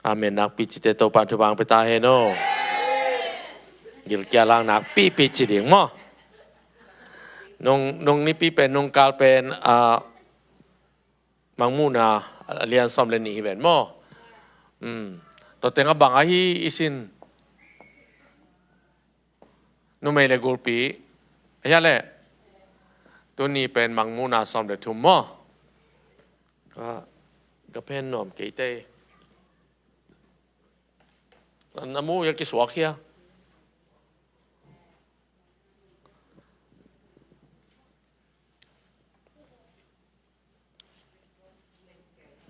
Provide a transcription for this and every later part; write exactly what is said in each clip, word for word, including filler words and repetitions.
Amen. Nakpi cite Topan thupha pia ta hen aw. Gilkial hang nakpipi ci ding maw. Nung, nung nipi pen, nung kal pen, ah, Mangmuhna a lian sawm le nih hi ven maw. Hmm. Tua teng a bang ahi i sin. Numei le gulpi. A hia le. Tuni pen Mangmuhna sawm le thum maw. Ka, ka pen nuam kei tei. Na mu ia kisuak hia.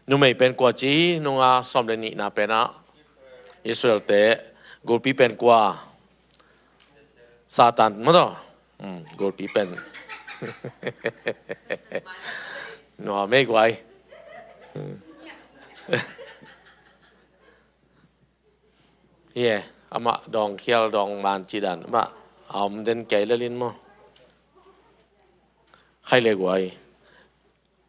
Numei pen kua ci, nunga sawm le nihna pen ah Israel te, gulpi pen kua, Satan maw taw. Hmm, gulpi pen. Nua mei guai. Hie, amah dawng khial dawng man ci dan amah a om den kei le lin maw. Khai le guai.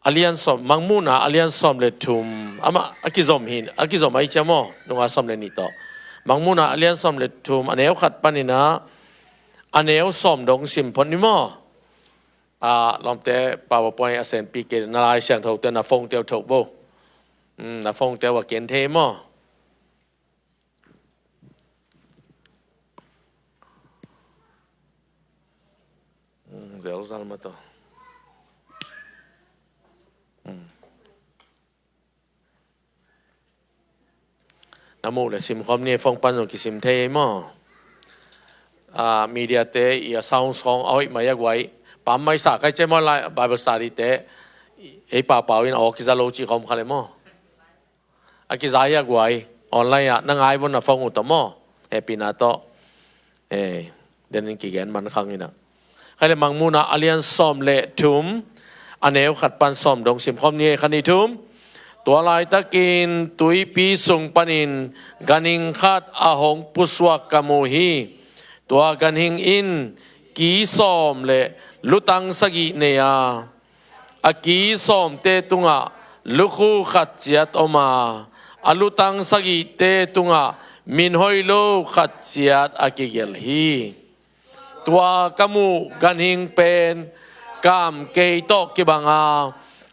A lian sawm, Mangmuhna a lian sawm le thum amah a kizom hin, a kizom ahi cia maw, nunga sawm le nih tawh. Mangmuhna a lian sawm le thum a neu khat panin ah a neu sawm dong sim phot ni maw. A lawmte PowerPoint a senpi kei na Lai Siangtho te na phone teu tho bo. Hmm, na phone teu a ken thei maw. Hmm, zel zal mah tawh. Hmm. Na muh le sim khawm ni, phone pan zong kisim thei ei maw. Ah, media te i a sound song a hoih mai a guai. Pam mai sa kai ce maw lai Bible study te. Ei pau pau in a aw kiza lo ci khawm kha le maw. A kiza hi a guai, online ah na ngai vun a phone uh tawh maw. Hehpihna tawh. Eh, den in kigen man khang in ah. Khai le Mangmuhna a lian sawm le thum, a neu khat pan sawm dong sim khawm ni, khat nih thum. Tua laitakin tuipi sung panin ganhing khat a hong pusuak ka mu hi. Tua ganhing in ki sawm le lutang sagih nei a, a ki sawmte tungah lukhu khat ciat om a, a lutang sagihte tungah min hoih lo khat ciat a kigelh hi. Tua ka muh ganhing pen kamkei tawh kibang a,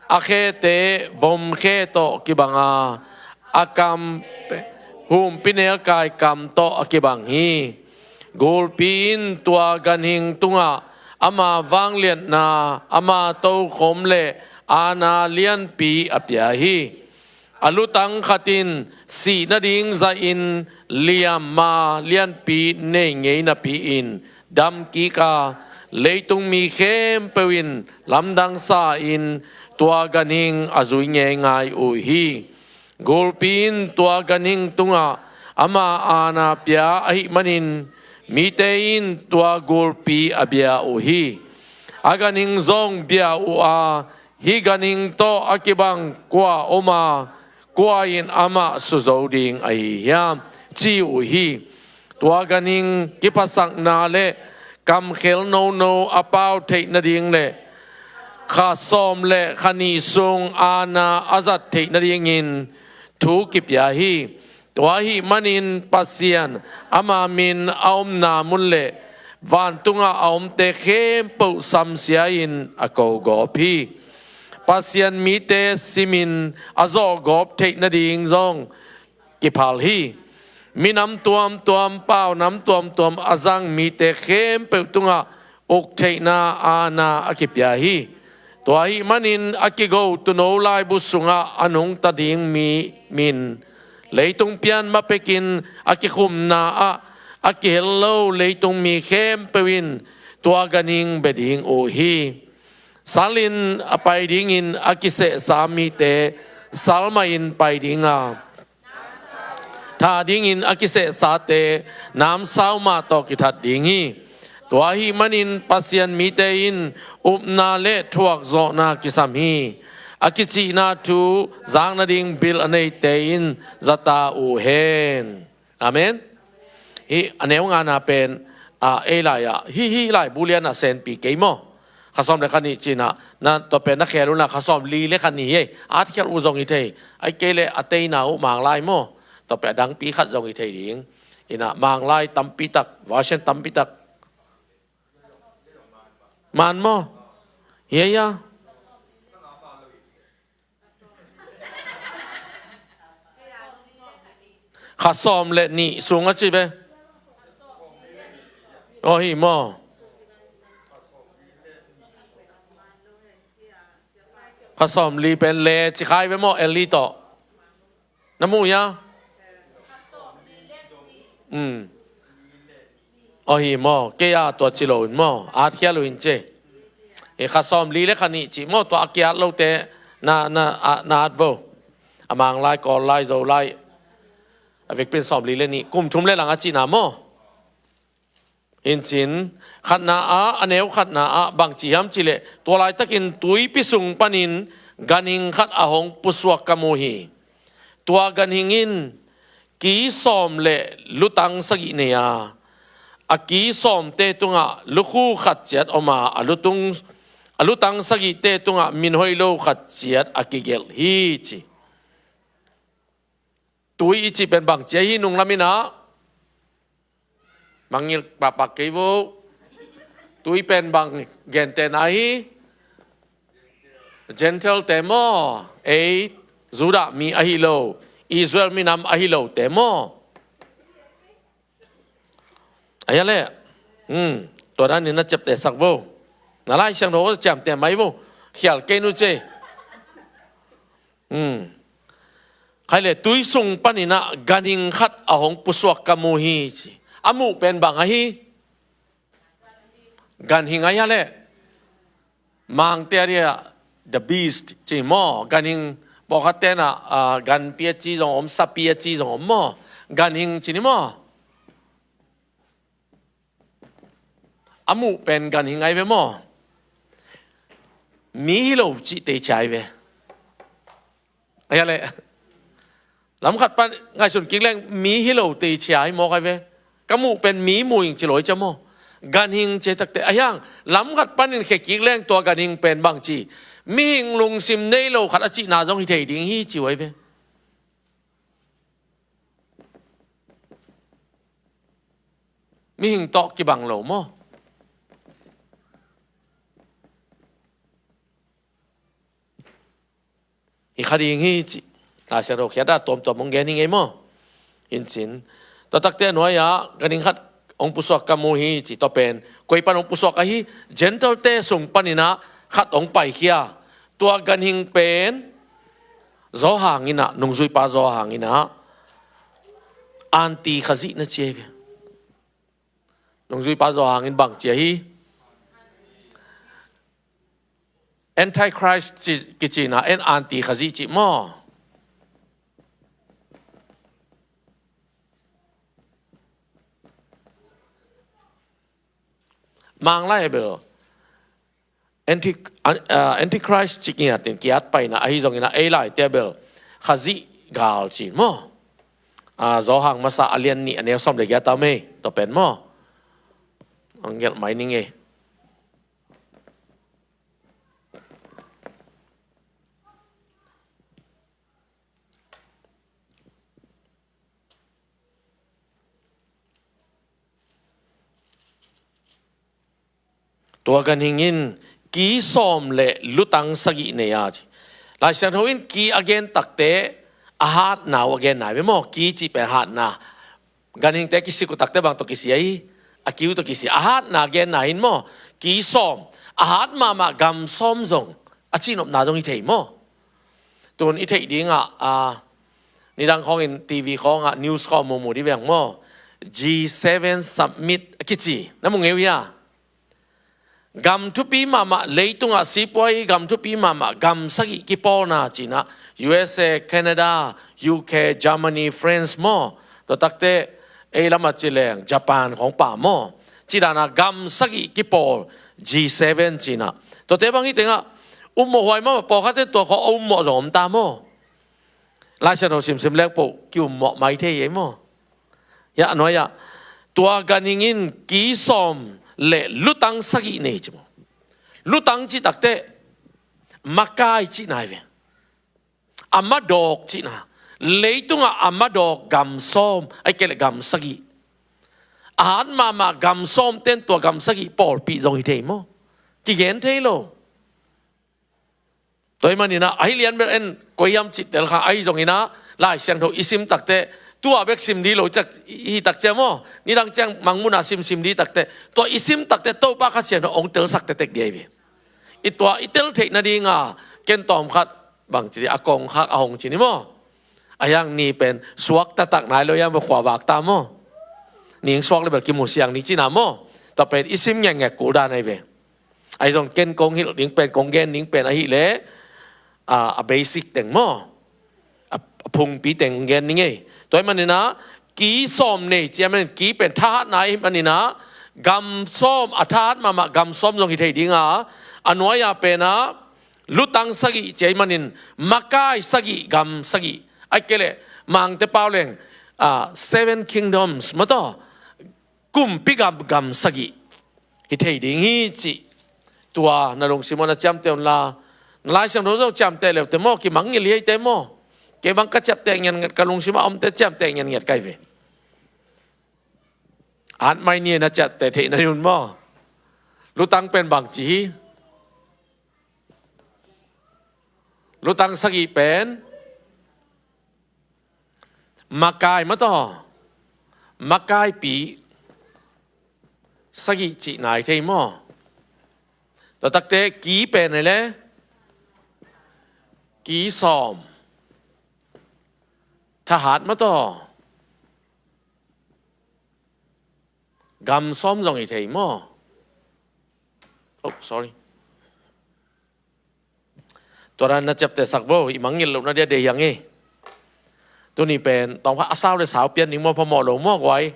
a khete vomkhe tawh kibang a, a kam humpinelkai kam tawh a kibang hi. Gulpi in tua ganhing tungah ama vangliatna, ama tokhom le aana lianpi a pia hi. A lutang khat in sih nading zahin liamma lianpi nei ngei napi-in damkik a, leitung mi khempeuh in lamdang sa-in tua ganhing a zui ngeingai uh hi. Gulpi in tua ganhing tungah ama aana pia ahih manin mite in tua gulpi a bia uh hi. A ganhing zong bia uh a, hih ganhing tawh a kibang kua om a, kua in amah suzo ding ahi hiam, ci uh hi. Tua ganhing kiphasakna le kamkhel nono a pau theih nading le kha sawm le kha nih sung aana a zat theih nadingin thu kipia hi. Tua ahih manin Pasian ama min a omna mun le vantungah a omte khempeuh samsia-in a ko gawp hi. Pasian mite simin a zawh gawp theih nading zong kiphal hi. Minam tuamtuam, paunam tuamtuam a zang mite khempeuh tungah uk theihna aana a kipia hi. Tua ahih manin a kigo tuuno laibu sungah a nungta ding mi min leitung pian mapekin a kikhumna ah a kihel lo leitung mi khempeuh in tua ganhing bia ding uh hi. Sal in a pai dingin a kisehsa mite sal mahin pai ding a, that dingin a kisehsate namsau mah tawh kithat ding hi. Tua ahih manin Pasian mite in upna le thuakzawhna kisam hi. A kicihna thu zak nading bil a neite in zata uh hen. Amen. Hih a neu ngana pen, ah, ei lai-ah hih, hih laibu lianah senpi kei maw. Kha sawm le kha nih cinah na tua pen na khel unah kha sawm li le kha nih hi ei. At khial uh zong hi thei. Ai kei le a teina uh mang lai maw. Tua pen a dangpi khat zong hi thei ding. Ina Manglai tampi tak, version tampi tak. Man maw? Hia, hia. Kha sawm le nih sung a ci ve. Aw, hi maw? Kha sawm li pen le ci khai ve maw, Eli tawh. Na mu hia? Um. Aw, hi maw? Kei a tua ci lo in maw? At khial uh in ci. Hi kha sawm li le kha nih ci maw? Tua a kiat lote na, na, a, na at vo. A Manglai, Kawllai, Zolai. A vekpi in sawm li le nih. Kum thum le lang a cihna maw? Hincin, khatna ah, a neu khatna ah, bang ci hiam cih leh, tua laitakin tuipi sung panin ganhing khat a hong pusuak ka mu hi. Tua ganhing in ki sawm le lutang sagih nei a, a ki sawmte tungah lukhu khat ciat om a, a lutung, a lutang sagihte tungah min hoih lo khat ciat a kigelh hi ci. Tui i cih pen bang ci a hi nung lam in ah? Mangngilh pahpah kei vo. Tui pen bang gentehna hi? Gentile te maw? Ei, Judah mi ahi lo, Israel minam ahi lo te maw? Ahi a leh. Hmm. Tua dan in na ciamteh sak vo. Na Lai Siangtho ciamteh mai vo. Khial kei nu ci. Hmm. Khai le tui sung panin ah ganhing khat a hong pusuak ka mu hi ci. A muh pen bang ahi? Ganhing ahi a leh. Mangte a dia the beast ci maw? Ganhing pawlkhat ten ah, ah, ganpi a ci zong om, sapi a ci zong om maw? Ganhing ci ni maw? A muh pen ganhing ahi ve maw? Mi hi lo cih teicia ahi ve. Ahi a leh. Lam khat pan ngaihsun kik leng mi hi lo teicia hi mawk ahi ve. Ka muh pen mi mu ing ci lo hi cia maw? Ganhing ci takte. Ahi hang, lam khat panin khia kik leng tua ganhing pen bang ci? Mihing lungsim nei lo khat a cihna zong hi thei ding hi ci uh ahi ve. Mihing tawh kibang lo maw? Hi kha ding hi ci. Lai Siangtho khiat ah tuamtuam hong gen hi ngei maw? Hincin. Tua takte a nuai ah ganhing khat hong pusuak ka mu hi ci. Tua pen koi pan hong pusuak ahi? Gentile te sung panin ah khat hong paikhia. Tua ganhing pen Johan in ah, nungzuipa Johan in ah, anti Khazih na ci ahi ve. Nungzuipa Johan in bang ci ahi? Antichrist ci, kici na, en anti Khazih ci maw? Manglai bel Anti-, an-, ah, Antichrist ci ngiat in kiat paina ahi zongin ah ei laite bel Khazih gal ci maw? Ah, Johan masa a lian nih a neu sawm le giat ah om ei, tua pen maw? Hong gelh mai ning ei. Tua ganhing in ki sawm le lutang sagih nei a ci. Lai Siangtho in ki a gen takte a hatna uh a gen nai ve maw? Ki cih pen hatna. Ganhingte kisik uh takte bang tawh kisia hi? A ki uh tawh kisia. A hatna genna hi maw? Ki sawm. A hat mahmah gam sawm zong a cihnopna zong hi thei maw? Tun i theih dingah, a, nidang khawngin T V khawngah news khawng mumu dih veng maw? G seven summit a kici. Na mu ngei uh hia? Gam thupi mahmah, leitungah sipuai gam thupi mahmah gam sagih kipawlna cinah U S A, Canada, U K, Germany, France maw? Tua takte ei lamah ci leng Japan khawng pa maw? Cidana gam sagih kipawl G seven cinah. Tuate bang hi tengah ummawh huai mahmah, pawlkhatte tua khawng a ummawh zong om ta maw? Lai Siangtho simsim leng poh ki-ummawh mai thei ei maw? Hiah a nuai-ah tua ganhing in ki sawm le lutang sagih nei ci maw? Lutang cih takte makai cihna hi ve. A madawk cihna. Leitungah a madawk gam sawm, ahih kei leh gam sagih. A hat mahmah gam sawm ten tua gam sagih pawlpi zong hi thei maw? Kigen thei lo. Tua ahih maninah, ahi lian ber en koi hiam cih tel kha, ahi zonginah, Lai Siangtho i sim takteh, tua bek sim ding lo cak, hi tak cia maw? Nidang ciang mangmunah sim sim ding takteh, tua i sim takteh, Topa Kha Siangtho hong telsak tektek ding ahi ve. I tua i tel theih nadinga, ken tawm khat, bang ci ding, a kong khak a hong ci ni maw? A hiang ni pen, suak taktak nai lo hiam va khua vak ta maw? Ning suak le bel kimu siang ni cina maw? Tua pen, i sim ngekngek kul dan ahi ve. Ahi zong ken kong hilh ding pen, kong gen ding pen ahih leh, a, a basic teng maw? A, a phungpi teng kong gen ding ei. Tua ahih maninah, ki sawm nei ci a manin, ki pen thahatna ahih maninah, gam sawm, a thahat mahmah gam sawm zong hi thei dinga, a nuai-a penah, lutang sagih ci ahih manin, makai sagih, gam sagih. Ahih kei leh, Mangte pau leng, a, Seven Kingdoms, maw taw? Kumpi gam, gam sagih hi thei ding hi cih. Tua na lungsim ah na ciamteh un la. Na Lai Siangtho zong ciamteh leute maw, kimangngilh hi eite maw. Kei bang ka ciapteh ngiatngiat, ka lungsim ah omte ciamteh ngiatngiat ka hi ve. At mai ni na ciapteh theih na hi un maw. Lutang pen bang ci hi. Lutang sagih pen makai, maw taw? Makaipi sagih cihna hi thei maw? Tua takteh ki pen hi leh, ki sawm. Thahat, maw taw? Gam sawm zong hi thei maw? Oh, sorry. Tua dan na ciaptehsak vo, i mangngilh lohna dia deih hiang e. Tuni pen, tawm kha a sau le sau pian ding maw, phamawh lo maw, guai.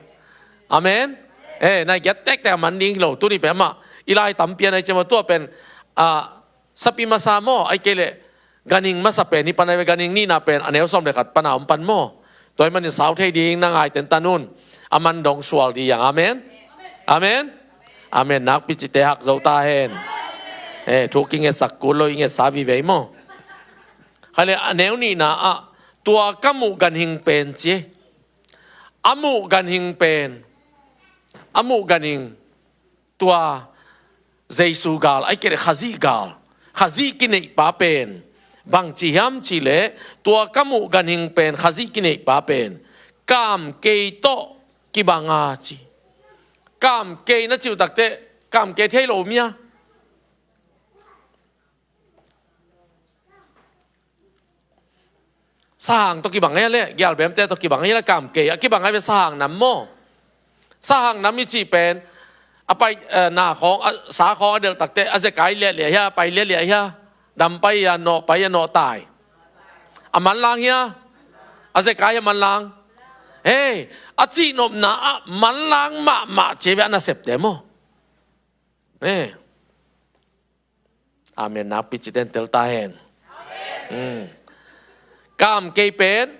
Amen. Eh, nai giat tektek a man ding hi lo. Tuni pen amah, i lai tam pian ahi ciang maw, tua pen, ah, sapi masa maw, ahih kei leh, ganhing masa pen hi pan ahi ve, ganhing nihna pen, a neu sawm le khat pan a om pan maw. Tua ahih manin sau thei ding na ngai tentan un. A man dong sual ding hiang, amen. Amen. Amen. Nakpi cite hak zo ta hen. Eh, thu kingetsak kul lo, i ngetsa vive maw. Kha leh a neu nihna ah, tua ka muh ganhing pen ci. A muh ganhing pen. A muh ganhing. Tua Jesu gal, ahih kei leh Khazih gal. Khazih kineihpa pen. Bang ci hiam cih leh, tua ka muh ganhing pen, Khazih kineihpa pen. Kamkei tawh kibang a ci. Kamkei na cih uh takteh, kamkei thei lo mia. Sahang tawh kibang ahi leh, gialbemte tawh kibang ahi leh, kamkei a kibang ahi ve sahang nam maw. Sahang nam i cih pen, a pai, eh, na khawng, a, sa khawng a delh takteh, a zekai liahliah hia, a pai liahliah hia, dam pai hia, nawh pai hia, nawh tai. A manlang hia, a zekai hia manlang. Hei, a cihnopna ah manlang mahmah ci ve a nasepte maw. Eh. Amen. Nakpi cite in tel ta hen. Amen. Hmm. Kamkei pen,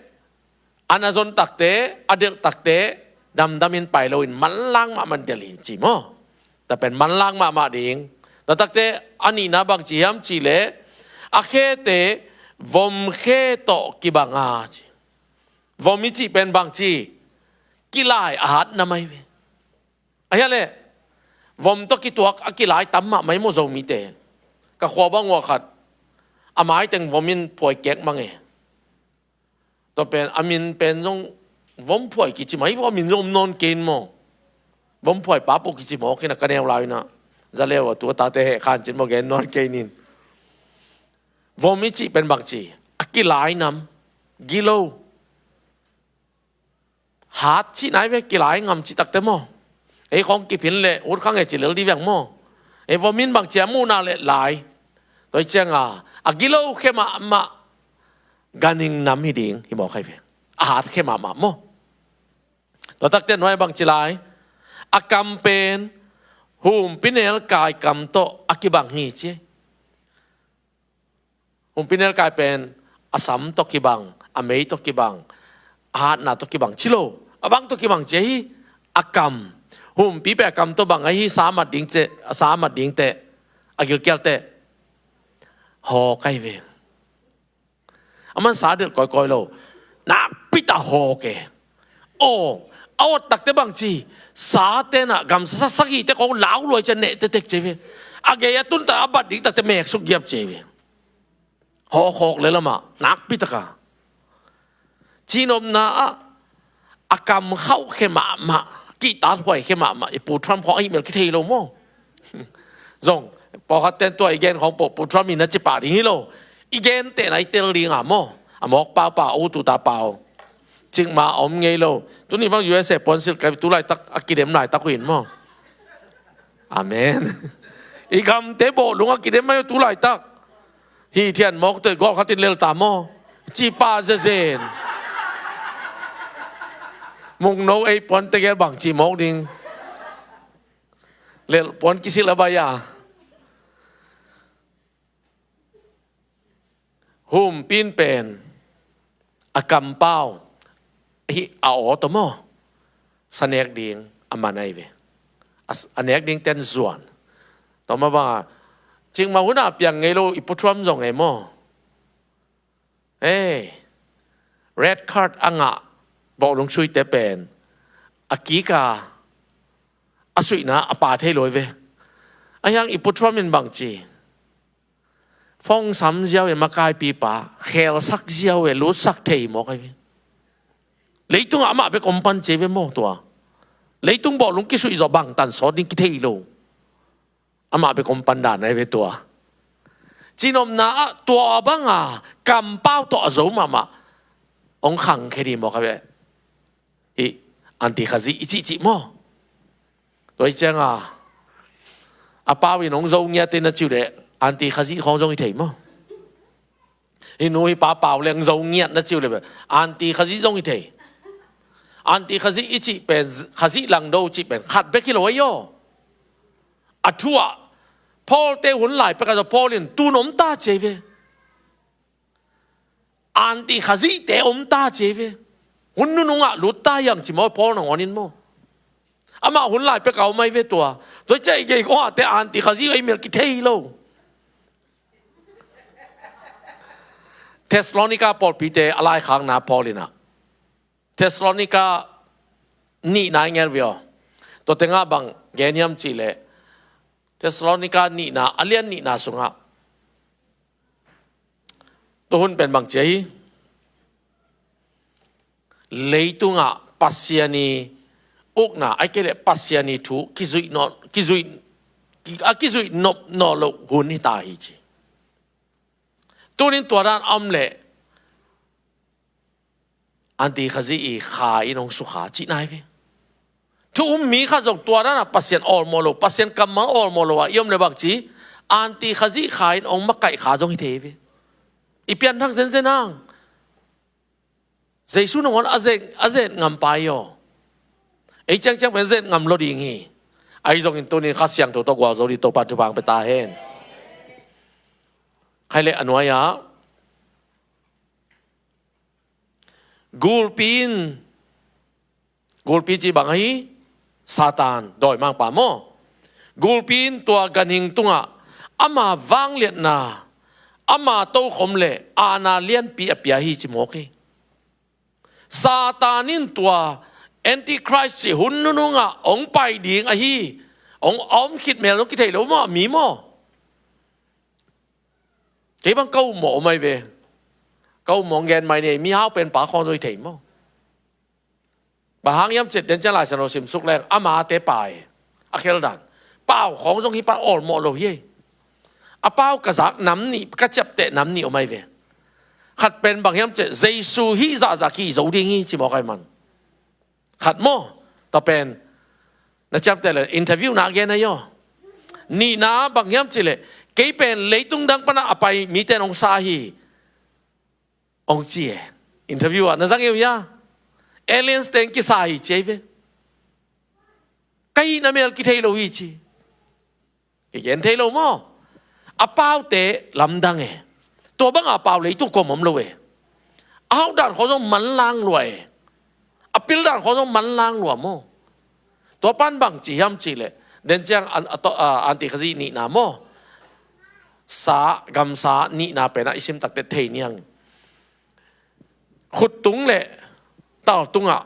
a na zon takte, a delh takte, damdamin pai loin manlang mahmah delh hi ci maw. Tua pen manlang mahmah ding. Tua takteh, a nihna bang ci hiam cih leh, a khete, vom khe tawh kibang a ci. Vom i cih pen bang ci, kilai a hat nam ahi ve. Ahih leh, vom tawh kituak a kilai tam mahmah hi maw Zomite. Ka khua bang uh ah khat, a maiteng vom in phuai kek mang e. Tua pen, a min pen zong vom phuai kici mah hi, vom min zong om nawn kei in maw. Vom phuai pa peuh kici mawk hi na ka neu lai-in ah. Za leu a tu a tate heh khan cin maw gen nawn kei ning. Vom i cih pen bang ci, a kilai nam, gilo. Hat cih nai ve kilai ngam cih takte maw. Ei khawng kiphin leh ut khang e ci lel dih veng maw. Ei vom in bang ci a muhna leh lai. Tua hi cianga, a gilo khe mahmah ganhing nam hi ding hi mawk hi ve. A hat khe mahmah maw. Tua takte nuai bang ci lai. A kam pen humpinelkai kam tawh a kibang hi ci. Humpinelkai pen a sam tawh kibang, a mei tawh kibang, a hatna tawh kibang ci lo. A bang tawh kibang ci hi, a kam. Humpi pen a kam tawh bang ahi, sa mat ding ci, sa mat ding teh, a gilkial teh. Hawk ahi ve. A man sa delh kawikawi lo. Nakpi tak hawk e. Aw, a awt takte bang ci, sa tenah gamsa sagihte khawng lau luai cia neh tektek ci ve. A gei a tun tak a bat ding takte meksuk giap ci ve. Hawkhawk le lamah nakpi taka cinopna ah a kam khauh khe mahmah, kihtat huai khe mahmah i Pu Trump khawng ahi mel kithei lo maw? Zong pawlkhat ten tua i gen khawng po Pu Trump in a ci pah ding hi lo. I gen tehna i tel ding a maw? A mawk pau pau, a ut ut a pau. Cikmah a om ngei lo. Tuni bang U S A puansilh kai tu laitak a kidem laitak uh in maw? Amen. I gamte bawhlung a kidem mai uh tu laitak. Hi thian mawk teh gawlkhat in lel ta maw? Ci pah zezen. Mungno ei puan tegel bang ci mawk ding. Lel puan kisilh a bai a. Humpin pen a kampau hi a aw tawh maw? Sa nek ding a man ahi ve. A s-, a nek ding ten zuan. Tawh mah banga cikmah hunah piang ngei lo i Pu Trump zong e maw? Ei, red card a ngah bawhlung suite pen a kika a suihna a pa thei lo hi ve. A hiang i Pu Trump in bang ci? Fongsam ziau e, makaipipa khelsak ziau e, lutsak thei mawk ahi ve. Leitungah amah bek om pan ci ve maw tua? Leitung bawhlung kisuih zawh bangtan sawt ding kithei lo. Amah bek om pan dan ahi ve tua. Cinopna ah tua banga kampau tawh a zo mahmah hong khangkhia ding mawk ahi ve. Hi anti Khazih i cihcih maw? Tua hi cianga a pau in hong zo ngiat in na ciu leh anti Khazih khawng zong hi thei maw? Hi nu hi pa pau leng zo ngiat na ciu leh anti Khazih zong hi thei. Anti Khazih i cih pen, Khazih langdo cih pen khat bek hi lo ahi aw. A thu ah Paul te hun lai pek a zo Paul in tun om ta ci ahi ve. Anti Khazihte om ta ci ahi ve. Hun nunungah lut ta hiang ci maw Paul nangawn in maw? Amah hun lai pek a om ahi ve tua. Tua ciah i gei kawngah te anti Khazih ahi mel kithei lo. Thessalonica pawlpite a laikhakna Paul inah Thessalonica nihna i ngen ve aw. Tua tengah bang gen hiam cihleh Thessalonica nihna a lian nihna sungah tua hun pen bang cia hi? Leitungah Pasian i ukna ai kei leh Pasian i thu kizuih nawh, kizuih, a kizuih nop nawh loh hun hi ta hi ci. Tunin tua dan a om leh anti Khazih i kha in hong sukha cihna hi ve. Thu um mi khat zong tua danah Pasian awlmawh lo, Pasian kammal awlmawh lo ah i om le bang ci, anti Khazih kha in hong makaih kha zong hi thei hi ve. I pianthak zenzen hang. Jesu nangawn a zet, a zet ngam pai aw. Ei ciangciang pen zet ngam lo ding hi. Ahi zongin tunin Kha Siangtho tawh gualzo ding Topa thupha hong pia ta hen. Khai le a nuai-ah gulpi in, gulpi cih bang ahi? Satan, dawimangpa maw? Gulpi in tua ganhing tungah ama vangliatna, ama tokhom le aana lianpi a pia hi ci mawk hi. Satan in tua Antichrist cih hun nunungah hong pai ding ahi, hong a om khit mel zong kithei lo maw, mi maw? Kei bang ka ummawh om ahi ve. Ka ummawh hong gen mai ni, mihau penpa khawng zong hi thei maw? Bang hang hiam cih den ciang Lai Siangtho simsuk leng amate pai a kheldan pau khawng zong hi pan awlmawh lo hi. A pau ka zak nam nih, ka ciapteh nam nih om ahi ve. Khat pen bang hiam cih Jesu hih zahzah ki zo ding hi ci mawk ahi man. Khat maw? Tua pen na ciamteh le interview na gen ahi aw. Nihna bang hiam cih leh kei pen leitung dang panah a pai mite in hong sa hi. Hong ci e. Interview ah na zang e uh hia? Aliens teng kisa hi ci ahi ve. Ka hihna mel kithei lo hi ci. Kigen thei lo maw? A paute lamdang e. Tua banga pau leitung kawm om lo e. A hauh dan khawng zong manlang lua e. A pil dan khawng zong manlang lua maw? Tua pan bang ci hiam cih leh den ciang an, a to, a, anti Khazih nihna maw? Sa, gamsa nihna penah i sim takte thei niang. khuttung le taltungah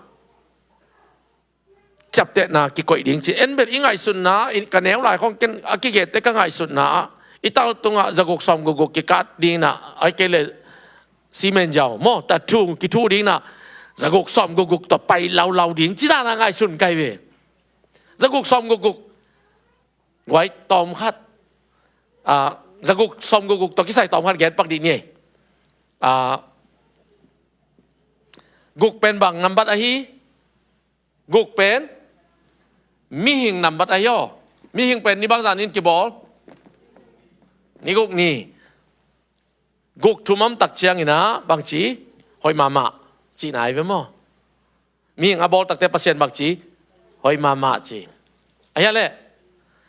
ciaptehna kikoih ding ci. En bel i ngaihsutna, i, ka neu lai khong ken a kigette ka ngaihsutna ah i taltungah zaguk sawm gukguk kikat dingna, ai kei le simen jau maw, ta thung kithu dingna zaguk sawm gukguk tawh pai laulau ding ci dana ngaihsun kai ve. Zaguk sawm gukguk guai tawm khat, ah, zaguk sawm gukguk tawh kisai tawm khat gen pak dih ni. Ah, guk pen bang nambat ahi? Guk pen mihing nambat ahi aw. Mihing pen ni bangzah nin kibawl? Ni guk ni. Guk thum om tak ciangin ah bangci? Hoih mahmah cihna ahi ve maw? Mihing a bawl takte Pasian bangci? Hoih mahmah ci. Ahi a leh.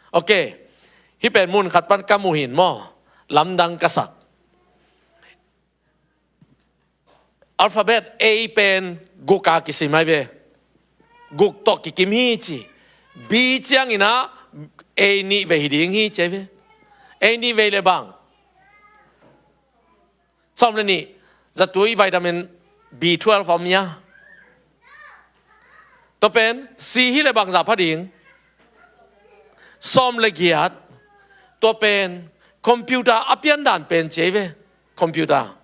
Ok. Hih pen mun khat pan ka muh hin maw, lamdang ka sak. Alphabet A pen guk a kisim ahi ve. Guk tawh kikim hi ci. B ciangin ah A nih vei hi ding hi ci ahi ve. A nih vei le bang? Sawm le nih, zatui vitamin B twelve om ia. Tua pen C hi le bangzah pha ding? Sawm le giat. Tua pen computer a piandan pen ci ahi ve. Computer.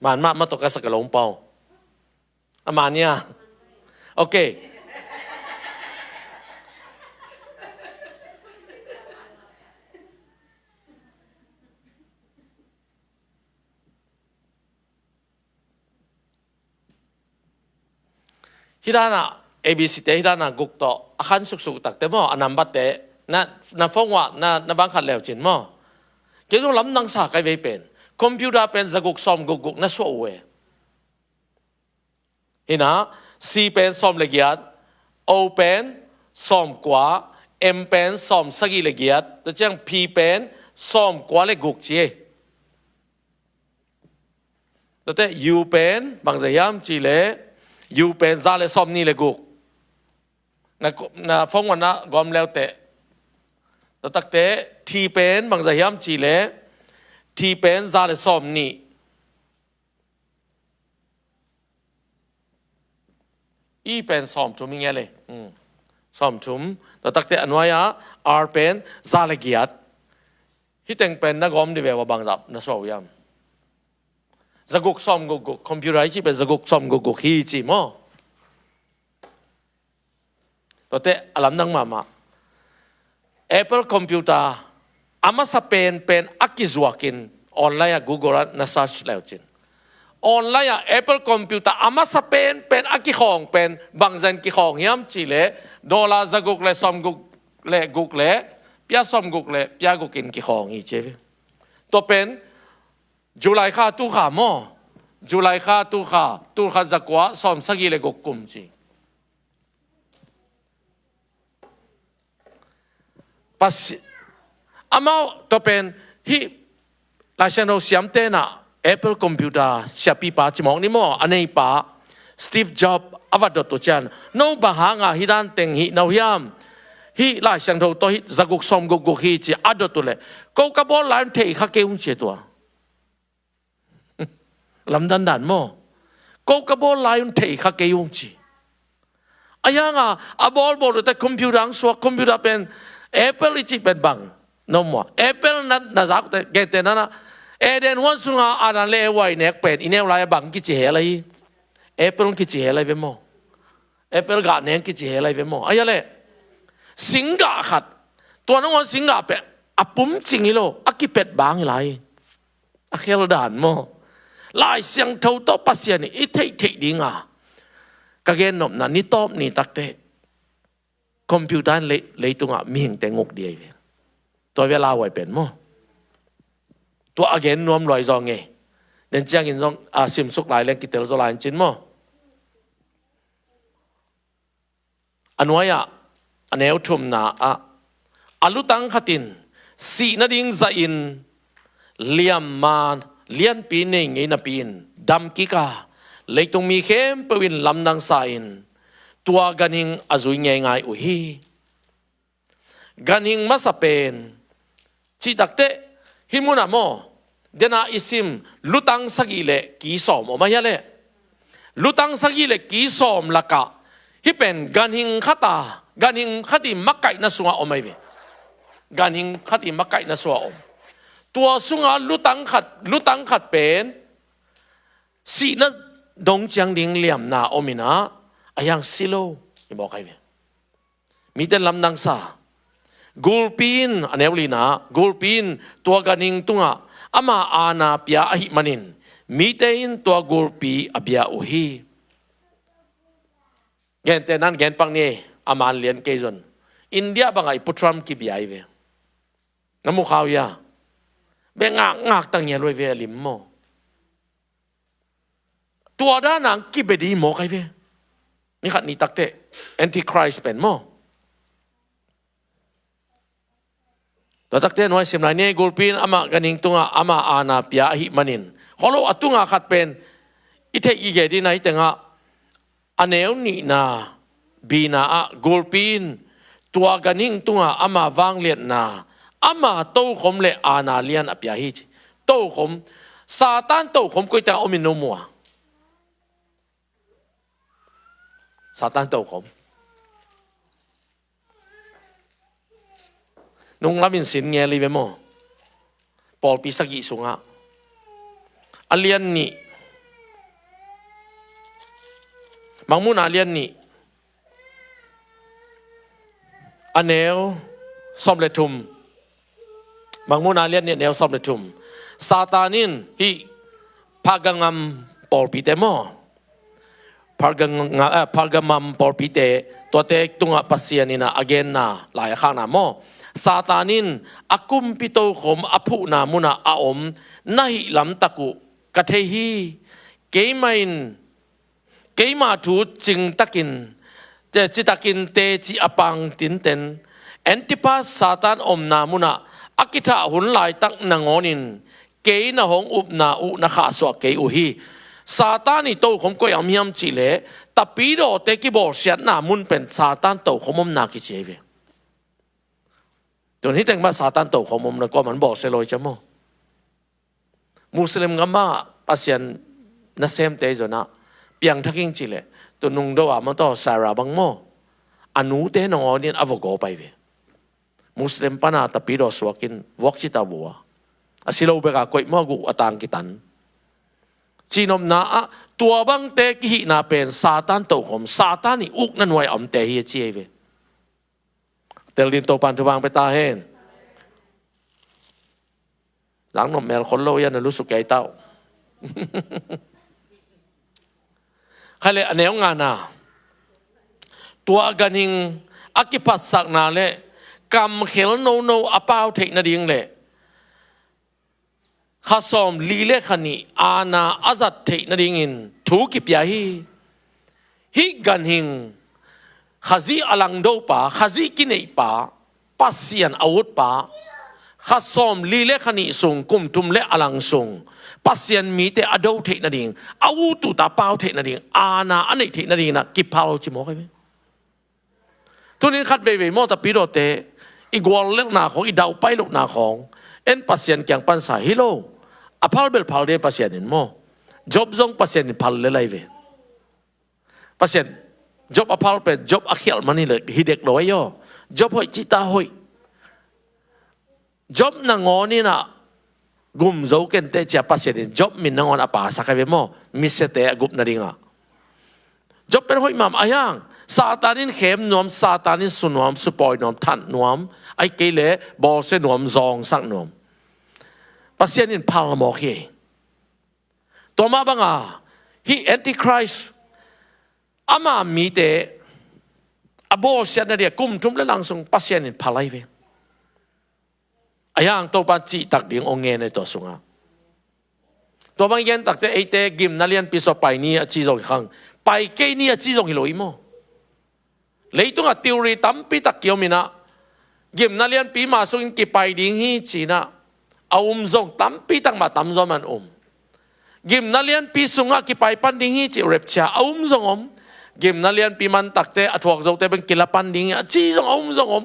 Man mah mah tawh ka sak a lawm pau. A man ia. Ok. Hih danah A B C te hih danah guk tawh a khan suksuk takte maw, a nambat te na, na phone uah na, na bang khat leu cin maw. Kei zong lamdang sa kai vei pen. Computer pen zaguk sawm gukguk na suah uh e. Hina, C pen sawm le giat, O pen sawm kua, M pen sawm sagih le giat, tua ciang P pen sawm kua le guk ci e. Tuate U pen bangzah hiam cih leh, U pen za le sawm nih le guk. Na, na phone uah na gawm leuteh. Tua takte T pen bangzah hiam cih leh, T pen za le sawm nih. I pen sawm thum hi nge le. Hmm. Sawm thum. Tua takte a nuai-ah R pen za le giat. Hih teng pen na gawm dih ve ua bangzah na suah uh hiam. Zaguk sawm gukguk, computer i cih pen zaguk sawm gukguk hi ci maw. Tuate a lamdang mahmah. Apple computer a masa penpen a kizuakin online ah Google ah na search leu cin. Online ah Apple computer a masa penpen a kikhawng pen bangzah in kikhawng hiam cih leh dollar zaguk le sawm guk le guk le pia sawm guk le pia gukin kikhawng hi ci ve. Tua pen July kha tu kha maw. July kha tu kha, tul khat zakua sawm sagih le guk kum ci. Pasi-, amau tua pen hih Lai Siangtho siamte na Apple computer siapipa cimawk ni maw, a neipa Steve Jobs a va dot uh ciang, no bang hanga hih dan teng hih no hiam? Hih Lai Siangtho tawh hih zaguk sawm gukguk hi ci a dot uh leh, ko ka bawl lai un thei kha kei ung ci tua. Lamdang dan maw. Ko ka bawl lai un thei kha kei ung ci. A hianga a bawlbawl uhte computer ang suak, computer pen Apple i cih pen bang. No mua. Apple na, na zak uhte, gente nana. Eden huan sunga Adam le Eva i nek pen i neu lai a bang kici hel ahi. Apple kici hel ahi ve maw. Apple gah neng kici hel ahi ve maw. A hia le. Singgah khat. Tua nangawn singgah pen a pum cing hi lo, a kipet bang hi lai. A khel dan maw. Lai Siangtho tawh Pasian i theihtheih dinga ka gennopna ni tawp ni takte computer in lei-, leitungah mihingte nguk dih ahi ve. Tua ve lauhuai pen maw. Tua a gen nuam luai zaw nge. Den ciangin zong a simsuk lai leng kitel zaw lai in cin maw. A nuai-ah a neu thumna ah a lutang khatin sih nading zahin liamma lianpi nei ngei napi-in dam kik a, leitung mi khempeuh in lamdang sa-in tua ganhing a zui ngeingai uh hi. ganhing masa pen, cih takteh, hih munah maw, dena i sim, lutang sagih le ki sawm om ahi a leh, lutang sagih le ki sawm lakah, hih pen ganhing khat a, ganhing khat i makaihna sungah om ahi ve. Ganhing khat i makaihna sungah om. Tua sungah lutang khat, lutang khat pen, sihna dong ciang ding liamna om inah, a hiang si lo, i mawk ahi ve. Mite lamdang sa. Gulpi in, a neu lina, gulpi in tua ganhing tungah ama aana pia ahih manin, mite in tua gulpi a bia uh hi. Gente nan gen pak ni, a man lian kei zon. India bangah i Pu Trump kibia ahi ve. Na mu kha uh hia? Bia ngak, ngak ta ngial uh ahi ve a lim maw. Tua dan ang kibia di mawk ahi ve. Ni khat ni takteh, Antichrist pen maw. Tua takteh nuai sim lai ni, gulpi in amah ganhing tungah ama aana pia ahih manin. Kholo a tungah khat pen, i theih i gen ding na hi tengah, a neu nihna, bina ah gulpi in tua ganhing tungah ama vangliatna, ama tokhom le aana lian a pia hi ci. Tokhom, Satan tokhom koi tengah om in no mu a. Satan tokhom. Nunglam in sin ngial hi ve maw. Pawlpi sagih sungah. A lian nih. Mangmuhna a lian nih. A neu sawm le thum. Mangmuhna a lian nih a neu sawm le thum. Satan in hih Pergamum pawlpite maw. Pergam-, eh, Pergamum pawlpite, tuate tungah Pasian in a genna, lai a khakna maw. Satan in a kumpi tokhom a phuhna munah a om na hih lamtak uh ka thei hi. Keimah in, keima thu cingtakin, te, citakin teci a pang tinten, Antipas Satan omna munah a kithah hun laitak nangawnin, kei na hong upna uh na khahsuah kei uh hi. Satan i tokhom koi a om hiam cihleh, tapidawte kibawlsiatna mun pen Satan tokhom omna kici ahi ve. Tun hih teng mah Satan tokhom omna kuaman bawlsia lo hi cia maw. Muslim gam ah Pasian nasemte zon ah piangthak ing cihleh, tu nungdo a mawtaw Sarah bang maw, a nute nangawn in a va gawp ahi ve. Muslim pana tapidaw suakin vuak cita vua, a si lo beka koih maw, guh a tang kitan. Cihnopna ah tua bangte kihihna pen Satan tokhom, Satan i ukna nuai a omte hi a ci ahi ve. Tel din Topan thupha pia ta hen. Langnop mel khol lo ia na lusuk kei tau. Khaile a neu ngana. Tua ganhing a kiphatsakna le kamkhel nono a pau theih nading le kha sawm li le kha nih aana a zat theih nadingin thu kipia hi. Hih ganhing, Khazih a langdopa, Khazih kineihpa, Pasian a utpa, kha sawm li le kha nih sung, kum thum le a lang sung, Pasian mite a do theih nading, a ut uhta pau theih nading, aana a neih theih nadingin a kiphal ci mawk ahi ve. Tunin khat veivei maw tapidawte, i guallelhna khawng, i daupai lohna khawng, en Pasian kiang pansa hi lo. A phal bel phal de Pasian in maw. Job zong Pasian in phal lel ahi ve. Pasian, Job a phal pen, Job a khialh man hi dek lo ahi aw. Job hoih cita hoih. Job nangawn in a gum zo kenteh cia Pasian in Job min nangawn a pasak ahi ve maw. Misiate a gup nadingah. Job pen hoih mahmah ahi hang. Satan in khem nuam, Satan in su nuam, supawi nuam, thanh nuam, ahih kei leh bawlsia nuam, zawngsak nuam. Pasian in phal mawk hi. Tua mah banga hih Antichrist ama mite a bawlsiat nading a kum thum le lang sung Pasian in phal ahi ve. A hiang Topan cihtak ding hong ngen ahi tua sungah. Tua bang i gen takte eite gimna lianpi sua pai ni a ci zong hi khang. Pai kei ni a ci zong hi lo hi maw. Leitungah theory tampi tak kiom inah, gimna lianpi mah sungin kipai ding hi ci inah, a um zong tampi tak mah tamzaw man um. Gimna lianpi sungah kipai pan ding hi ci rapture a um zong om. Gimna lianpi man takte a thuak zote bang kila pan ding hi a ci zong a um zong om.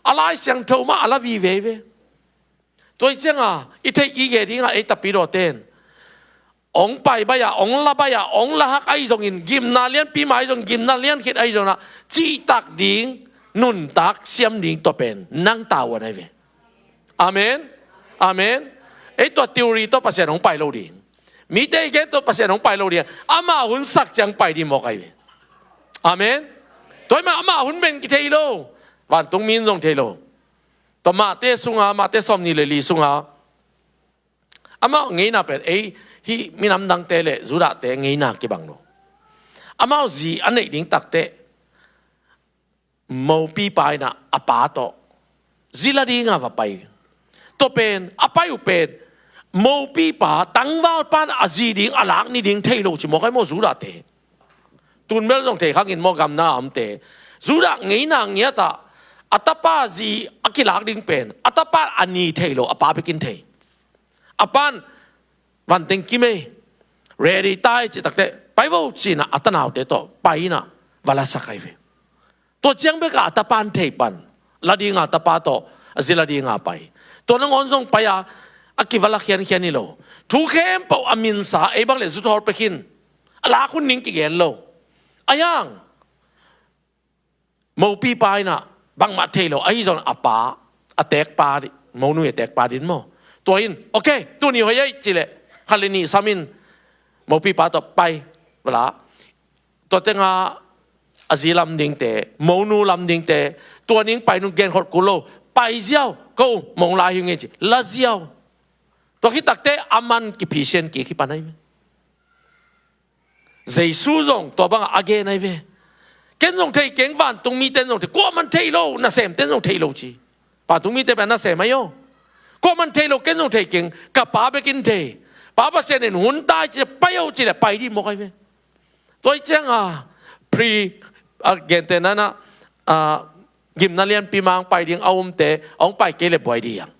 A Lai Siangtho mah a la vive ve. Tua hi cianga i theih gige dinga ei tapidawte in hong pai baih a, hong la baih a, hong la hak ahi zongin, gimna lianpi mah ahi zong, gimna liankhit ahi zongin ah, cihtak ding, nuntak siam ding, tua pen nang tavuan ahi ve. Amen. Amen. Ei tua theory tawh Pasian hong pai lo ding. Mite i gen tawh Pasian hong pai lo ding. Amah hun sak ciang pai ding mawk ahi ve. Amen. Tua hi mah amah hun pen kithei lo. Vantung mi in zong thei lo. Tua Mate sunga, Mate sawmnih le li sunga, amau ngeina pen ei hih minam dangte le Judahte ngeina kibang lo. Amau zi a neih ding takteh mopipa in ah a pa tawh zi la dinga va pai. Tua pen a pai uh pen mopipa tangvalpa in a zi ding a lak ni ding thei lo ci mawk ahi maw Judahte. Tun bel zong thei khangin maw gamna a omte. Judah ngeina ngiatah a tapa zi a kilak ding pen a tapa a ni thei lo, a pa bekin thei. A pan vanteng kimei ready tai cih takteh pai vo cina a tanaute tawh pai ina va lasak ahi ve. Tua ciang beka a tapan thei pan la dinga tapa tawh a zi la dinga pai. Tua nangawn zong pai a a kiva la khiankhian hi lo. Thu khempeuh a minsa ei bang le zuthawl pekhin a lak hun ning kigen lo. A yang mopipa in ah bangmah thei lo ahi zong a pa a tekpa dih, monui a tekpa din maw. Tua in okay tuni hoih ahi cileh khat le nih samin mopipa tawh pai vala. Tua tenga a zi lam dingte, monu lam dingte, tua ning pai nung gen khot kul lo, pai ziau, ko mong lai hi ngei ci la ziau. Tua khit takteh a man kiphisian kik hi pan ahi ve. Jesu zong tua bangah a gen ahi ve. Ken zong thei keng, vantung mite in zong thei, kuaman thei lo, nasemte in zong thei lo ci. Vantung mite pen nasem ahi aw. Kuaman thei lo, ken zong thei keng, ka pa bekin thei. Pa Pasian in hun tai ci pai aw cileh pai dih mawk ahi ve. Tua hi cianga pre a gente nana a gimna lianpi mang pai ding a umte a hong pai kei le buai dih ang.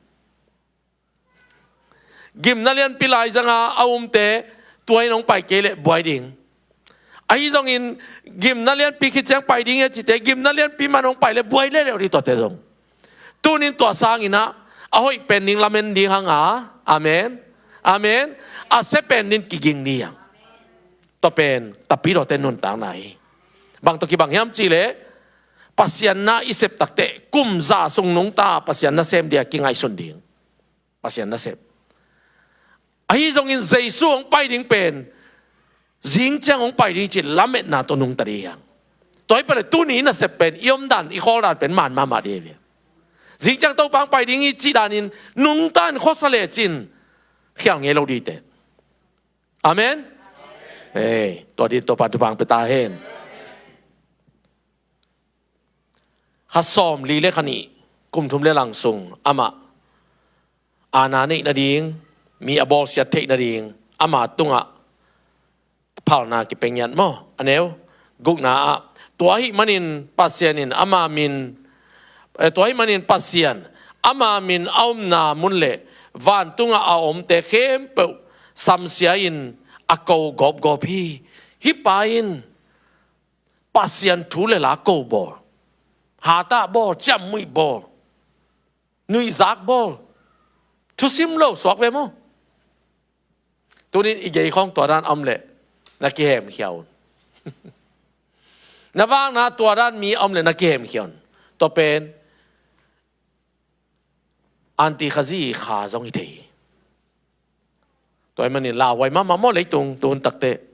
Gimna lianpi laizanga a umte tua in hong pai kei le buai ding. Ahi zongin gimna lianpi khit ciang pai ding e cite gimna lianpi man hong pai le buai le leuh dih tuate zong. Tunin tua sanginah a hoih pen ding lamen ding hanga. Amen. Amen. A sia pen din kiging ding hang. Tua pen tapidawte nuntakna hi. Bang tawh kibang hiam cihleh Pasian na i sep takteh kum za sung nungta Pasian nasem dia kingaihsun ding. Pasian nasep. Ahi zongin Jesu hong pai ding pen zing ciang hong pai ding cih lametna tawh nungta ding hiang. Tua hi pale tuni nasep pen i omdan i khawldan pen man mahmah ding hi. Zing ciang Topa hong pai ding hi cih danin nungta in khuasa lecin khial ngei lo dingte. Amen. Ei, tua din Topa thupha pia ta hen. Kha sawm li le kha nih kum thum le lang sung amah aana neih nading, mi a bawlsiat theih nading ama tungah phalna kipia ngiat maw? A neu gukna ah tua ahih manin Pasian in ama min, eh, tua ahih manin Pasian ama min a omna mun le vantungah a omte khempeuh samsia in a ko gawpgawp hi. Hih pa in Pasian thu le la ko bawl, hatah bawl, ciammuih bawl, nuihzak bawl, thusim lo suak ve maw? Tunin i gei khawng tua dan a om leh na kihemkhia un. Na vakna tua dan mi a om leh na kihemkhia un. Tua pen anti khazi kha zong hi thei hi. Tua ahih manin lauhuai mahmah maw leitung tuhun takteh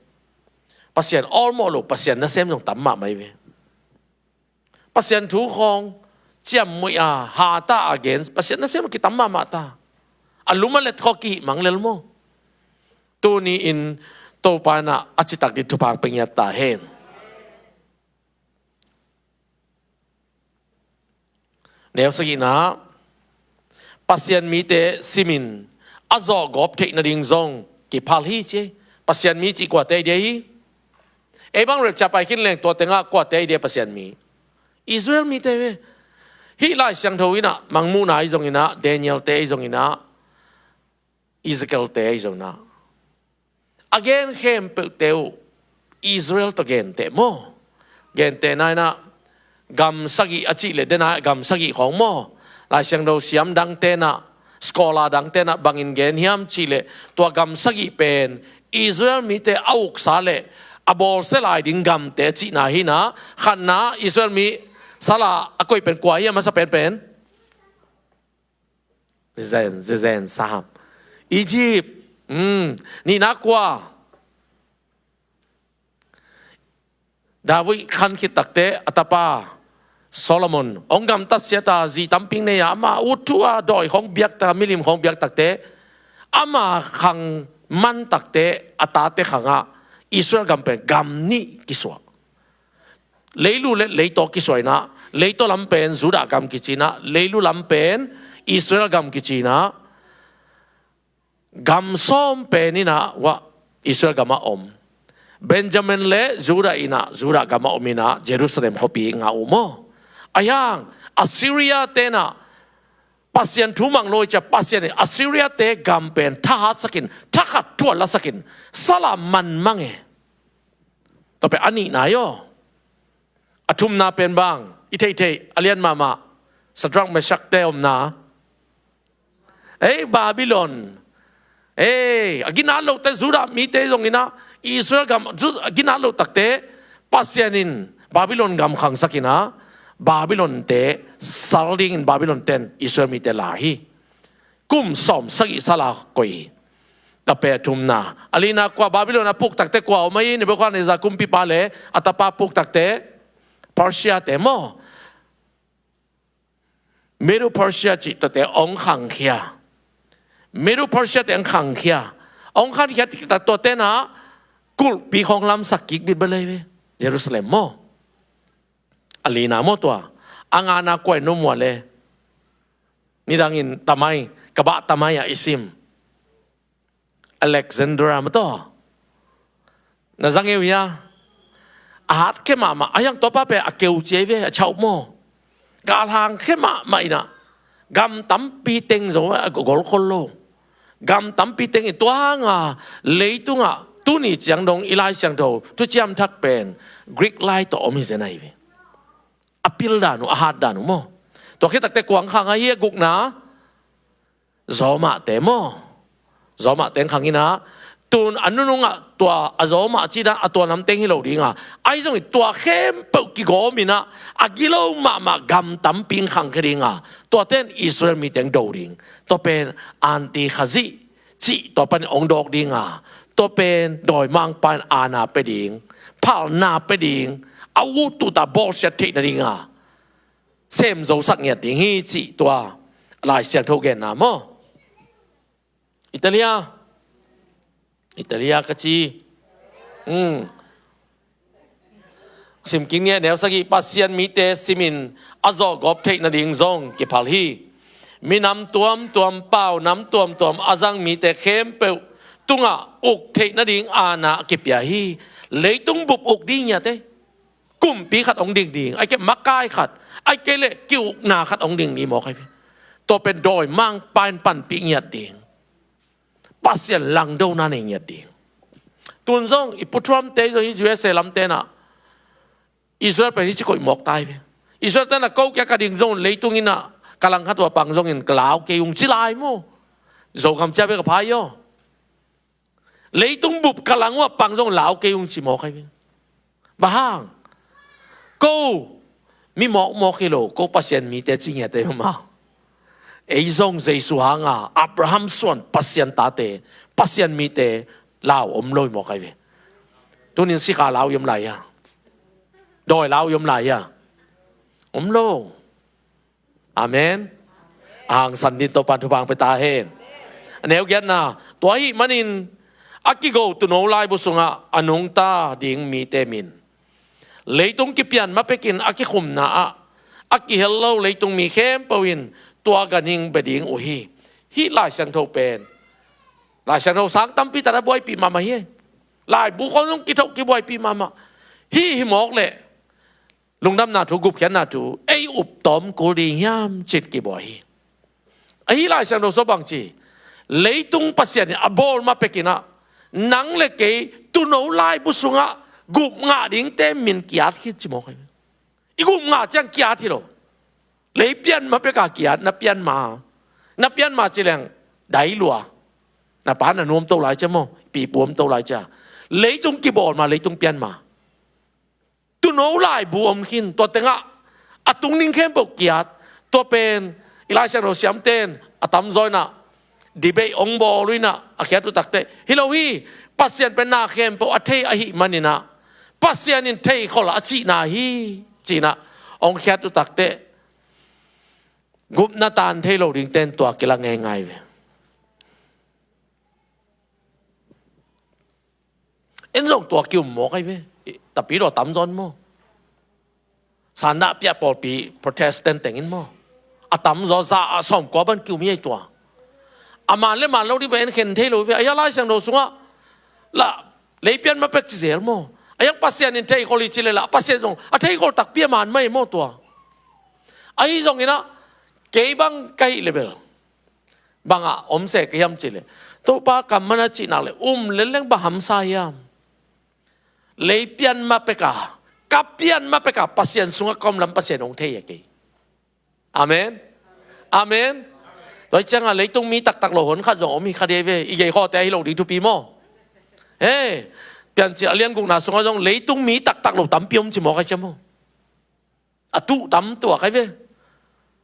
Pasian awlmawh lo, Pasian nasem zong tam mahmah hi ve. Pasian thu khawng ciammuih a, hatah a gen Pasian nasem a kitam mahmah ta. A lum a let khawng kihih mang lel maw? Tuni in Topa in ah a citak ding thupha pia ngiat ta hen. Neu sagihna ah Pasian mite simin a zawhgawp theih nading zong kiphal hi ci. Pasian mi cih kuate hi dia hi? Ei bang rapture pai khin leng tua tengah kuate hi dia Pasian mi? Israel mite ve. Hih Lai Siangtho in ah Mangmuhna ahi zongin ah, Daniel-te ahi zongin ah, Ezekiel-te ahi zongin ah, a gen khempeuhte uh Israel tawh genteh maw? Gentehna in ah gam sagih a cih leh dena gam sagih khawng maw. Lai Siangtho siam dang tenah, scholar dang tenah bangin gen hiam cih leh, tua gam sagih pen Israel mite a uksa leh a bawlsia lai ding gamte cihna hi-in ah, khatna Israel mi sala a koih pen kua hiam, a masa penpen? Zezen, zezen, saham. Egypt. Hmm. Nihna kua? David khan khit takte a tapa Solomon hong gamtat siat a, zi tampi nei a, ama ut thu a, dawi khawng biak tak a, milim khawng biak takte, ama khang man takte a tate khangah Israel gam pen gam nih kisuah. Leilu le leitaw kisuah in ah, leitaw lam pen Judah gam kici in ah, leilu lam pen Israel gam kici in ah, gam sawm pen in ah, wah, Israel gamah om. Benjamin le Judah in ah, Judah gamah om in ah, Jerusalem khuapi ngah uh maw. Ahi hang Assyria te in ah Pasian thu mang lo hi ciang, Pasian in Assyria te gam pen thahatsak in, thakhat thuah lasak in, sala man mang e. Tua pen a nihna hi aw. A thumna pen bang, i theihtheih a lian mahmah, Shadrach, Meshach te omna. Ei, Babylon. Ei, a ginat lohte Judah mite zong in ah, Israel gam, Ju-, a ginat loh takte Pasian in Babylon gam khangsak in ah, Babylon te sal dingin Babylon ten Israel mite la hi. Kum sawm sagih sala koih hi. Tua pen a thumna. A lina kua? Babylon a puk takte kua om ahi? Nebuchadnezzar kumpipa le a tapa puk takte, Persia te maw. Medo Persia cih tuate hong khangkhia. Medo Persia te hong khangkhia. Hong khangkhia tiktak tuate in ah kulhpi khawng lamsak kik bit bale ve. Jerusalem maw. A lina maw tua. A ngana kua in om ua le. Nidangin tamai, ka bah tamai ah i sim. Alexandra maw tua. Na za ngei uh hia? A hat khe mahmah, a hiang tua pa pen a keu ci ei ve, a chauh maw. Galhang khe mahmah in ah, gam tampi teng zo a gol khol lo. Gam tampi teng in tua hang a, leitungah tuni ciang dong i Lai Siangtho thuciam thak pen Greek lai tawh om hi zen ahi ve. A pil dan uh, a hat dan uh maw. Tua khit takte kua hong khang ahi a gukna? Zawmahte maw. Zawmahte hong khang in ah, tun a nunungah tua a zawmah cih dan a tua namteng hi lo ding a, ahi zongin tua khempeuh kigawm in ah, a gilo mahmah gam tampi hong khangkhia ding a, tuate in Israel mite hong do ding. Tua pen anti-Khazih cih tua panin hong dawk ding a, tua pen dawimangpa in aana pia ding, phalna pia ding, a ut uh ta bawlsiat theih nading a sem zosak ngiat ding hi cih tua Lai Siangtho genna maw. Italia. Italia ka ci. Hmm. Sim kik ni, neu sagih, Pasian mite simin a zawhgawp theih nading zong kiphal hi. Minam tuamtuam, pau nam tuamtuam a zang mite khempeuh tungah uk theih nading aana a kipia hi. Leitung bup uk ding ngiat ei. Kumpi khat hong ding ding, ahih kei leh makai khat, ahih kei leh ki-ukna khat hong ding ding mawk ahi ve. Tua pen dawimangpa in panpih ngiat ding, Pasian langdona nei ngiat ding. Tun zong i Pu Trump te zong hi, U S A lamte in ah, Israel pen hi ci koih mawk ta hi ve. Israel te in ah ko kia ka ding zong, leitung in ah ka lang khat uh a pang zongin ka lau kei ung ci lai maw. Zogam cia ve ka phai aw. Leitung bup ka lang uh a pang zong lau kei ung ci mawk ahi ve. Bang hang? Ko mi mawkmawk hi lo, ko Pasian mite ci ngiat ei maw. Ei zong Jesu hanga Abraham suan Pasian tate, Pasian mite lau om lo hi mawk ahi ve. Tunin sikha lau i om lai hia? Dawi lau i om lai hia? Om lo. Amen. A hangsan dingin Topa'n thupha hong pia ta hen. A neu giatna, tua ahih manin a kigo tuuno laibu sungah a nungta ding mite min, leitung kipian ma pekin a kikhumna ah a kihel lo leitung mi khempeuh in tua ganhing bia ding uh hi. Hih Lai Siangtho pen, Lai Siangtho sang tampi tak a buaipih mahmah hi. Laibu khawng zong kithoh kibuaipih mahmah. Hih hi mawk leh lungdamna thu, gupkhiatna thu ei up tawm kul ding hiam cih kibuai hi. Ahi Lai Siangtho sung bang ci? Leitung Pasian in a bawl ma pekin ah, nang le kei tuuno laibu sungah gup ngah dingte min ki-at khit ci mawk ahi. I gup ngah ciang kiat hi lo. Lei pian ma peka kiat, na pian ma. Na pian ma ci leng dai lua. Na pa na nuam to lai cia maw, pi puam to lai cia. Leitung kibawl ma, leitung pian ma. Tuuno laibu om khin, tua tengah a tung ning khempeuh kiat. Tua pen i Lai Siangtho siamten a tamzaw inah debate ong bawl uh inah a khiat uh takteh, hi lo hi, Pasian pen na khempeuh a thei ahih maninah Pasian in theikhol a cihna hi, cinah ong khiat uh takteh, gupna tan thei lo dingten tua kila ngeingai ve. En zong tua kium mawk ai ve. Tapidaw tamzaw in maw, sandah piah pawlpi Protestant tengin maw, a tamzaw za a sawmkua ban kium hi ai tua. A man le man lo ding pen en khen thei lo ve. A ia Lai Siangtho sungah lah lei pian ma pek ci zel maw. A iang Pasian in theikhol hi ci le lah Pasian zong a theikhol takpi a man mai maw tua. Ahi zonginah kei bang ka hih le bel bangah om se ka hiam ci le, Topa kam mana cihnak le um lenleng bang hamsa hiam? Lei pian ma peka, ka pian ma peka Pasian sungah ka om lam Pasian hong thei a kei. Amen. Amen. Tua hi cianga leitung mi taktak lo hon khat zong om hi kha dei ve. I gei khawte ahi lo ding thupi maw? He, Piancil a lian gukna sungah zong leitung mi taktak lo tampi om ci mawk ai cia maw? A tuh tam tuak ai ve.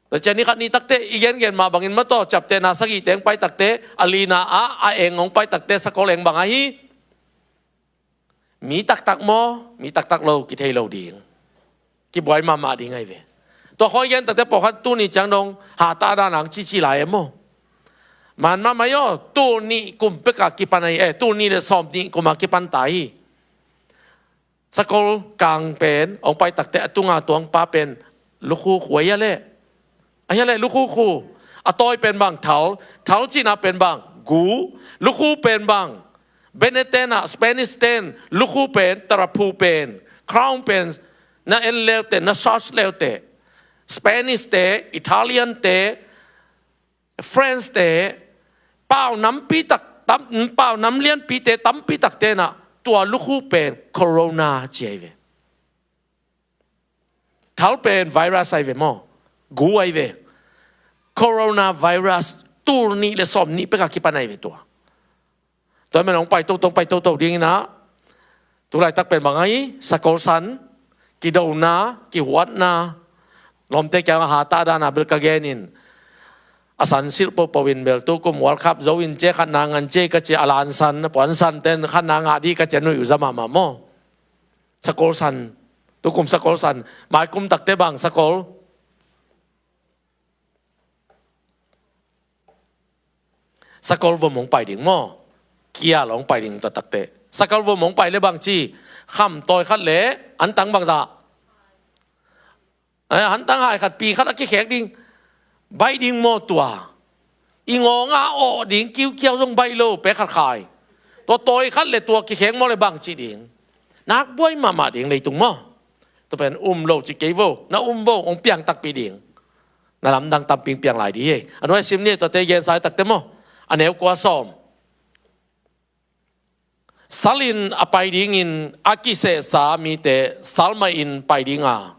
Tua cian ni khat ni takte i gengen mah bangin mataw ciaptehna sagih teng pai takte a lina ah a eng hong pai takte sakol eng bang ahi. Mi taktak maw, mi taktak lo kithei lo ding. Kibuai mahmah ding ai ve. Tua khawi gen takte pawlkhat tuni ciang dong hatah dan ang cici lai e maw? Man mahmah i aw, tul nih kum peka kipan ai e, tul nih le sawm nih kuma kipan ta hi. Sakol kang pen hong pai takte a tunga tuang pa pen lukhu khuai a leh. A hia le lukhu khu. A tawi pen bang thal, thal cihna pen bang gu, lukhu pen bang Benetena, Spanish ten, lukhu pen taraphu pen, crown pen na en leute, na search leute. Spanish te, Italian te, French te, pau nampi tak, tam, pau nam lianpi te tampi tak tenah tua lukhu pen corona ci ai ve. Thal pen virus ai ve maw? Gu ai ve. Coronavirus tul nih le sawm nih peka kipan ai ve tua. Tua men hong pai toto, hong pai toto dinginah tulaitak pen bang ai, sakol san, kidona, kihuatna, lawmte kiangah hatah dana bil ka genin a san silh pohpoh in bel tukum World Cup zo in cia khatna ngan cia ka cia a lan san, a puan san ten khatna ngah di ka cia nuih uh za mahmah maw? Sakol san, tukum sakol san, maikum takte bang sakol, sakol vom hong pai ding maw? Kial hong pai ding tua takte. Sakol vom hong pai le bang ci, kham tawi khat le antang bangzah. Eh, hantang hai khat pi khat a kikhek ding. Baih ding maw tua? I ngawng a awh ding kiukiau zong baih lo pek khat khai. Tua tawi khat le tua kikhek maw le bang cih ding. Nak buai mahmah ding leitung maw? Tua pen um lo ci kei vo, na um vo, hong piang takpi ding. Na lamdang tamping piang lai di hi. A nuai sim ni tuate gen sai takte maw? A neu kua sawm. Sal in a pai dingin a kisehsa mite sal mah in pai dinga,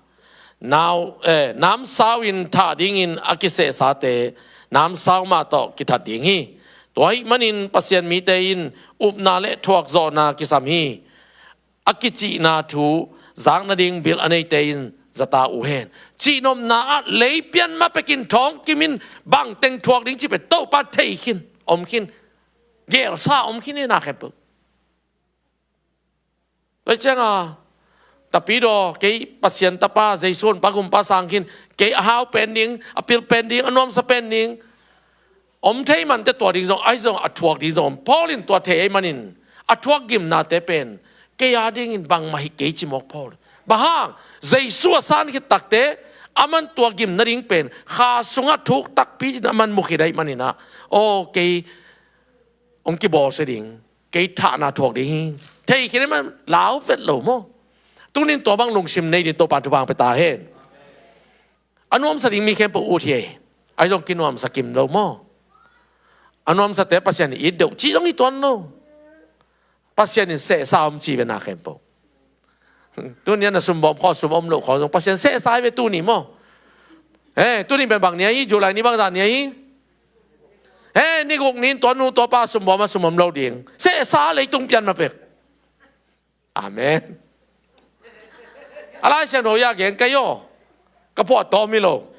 nau, eh, namsau in thah dingin a kisehsate namsau mah tawh kithat ding hi. Tua ahih manin Pasian mite in upna le thuakzawhna kisam hi. A kicihna thu zak nading bil a neite in zata uh hen. Cihnopna ah lei pian ma pekin thawng kimin bangteng thuak ding cih pen Topa thei khin, om khin. Gelsa om khin hi na khempeuh. Tua cianga, Tapidaw, kei Pasian tapa, Jesu honpa gumpa sang khin, kei a hau pen ding, a pil pen ding, a nuamsa pen ding. Om thei mante tua ding zong, ahi zong a thuak ding zong om. Paul in tua thei ahi manin, a thuak gimnate pen kei a dingin bangmah hi kei ci mawk Paul. Bang hang, Jesu a san khit takte, aman tua gim nading pen kha sungah thuk takpi in aman mu khit ahi maninah, aw kei hong kibawlsia ding, kei thahna thuak ding hi. Thei khin ahi man lau vet lo maw? Tunin tua bang lungsim nei din Topan thupha hong pia ta hen. A nuamsa ding mi khempeuh ut hi ei. Ahi zong kinuamsa kim lo maw? A nuamsate Pasian in it deuh ci zong hi tuan lo. Pasian in sehsa om ci ve na khempeuh. Tuni a na sumbawm khawng, sum om loh khawng zong Pasian sehsa hi ve tuni maw. He, tuni pen bang ni ahi, July ni bangzah ni ahi. He, ni guk ni in tua nu tua pa sumbawm a sum om lo ding. Sehsa leitung pian ma pek. Amen. A Lai Siangtho ah gen kei aw. Ka phuahtawm hi lo.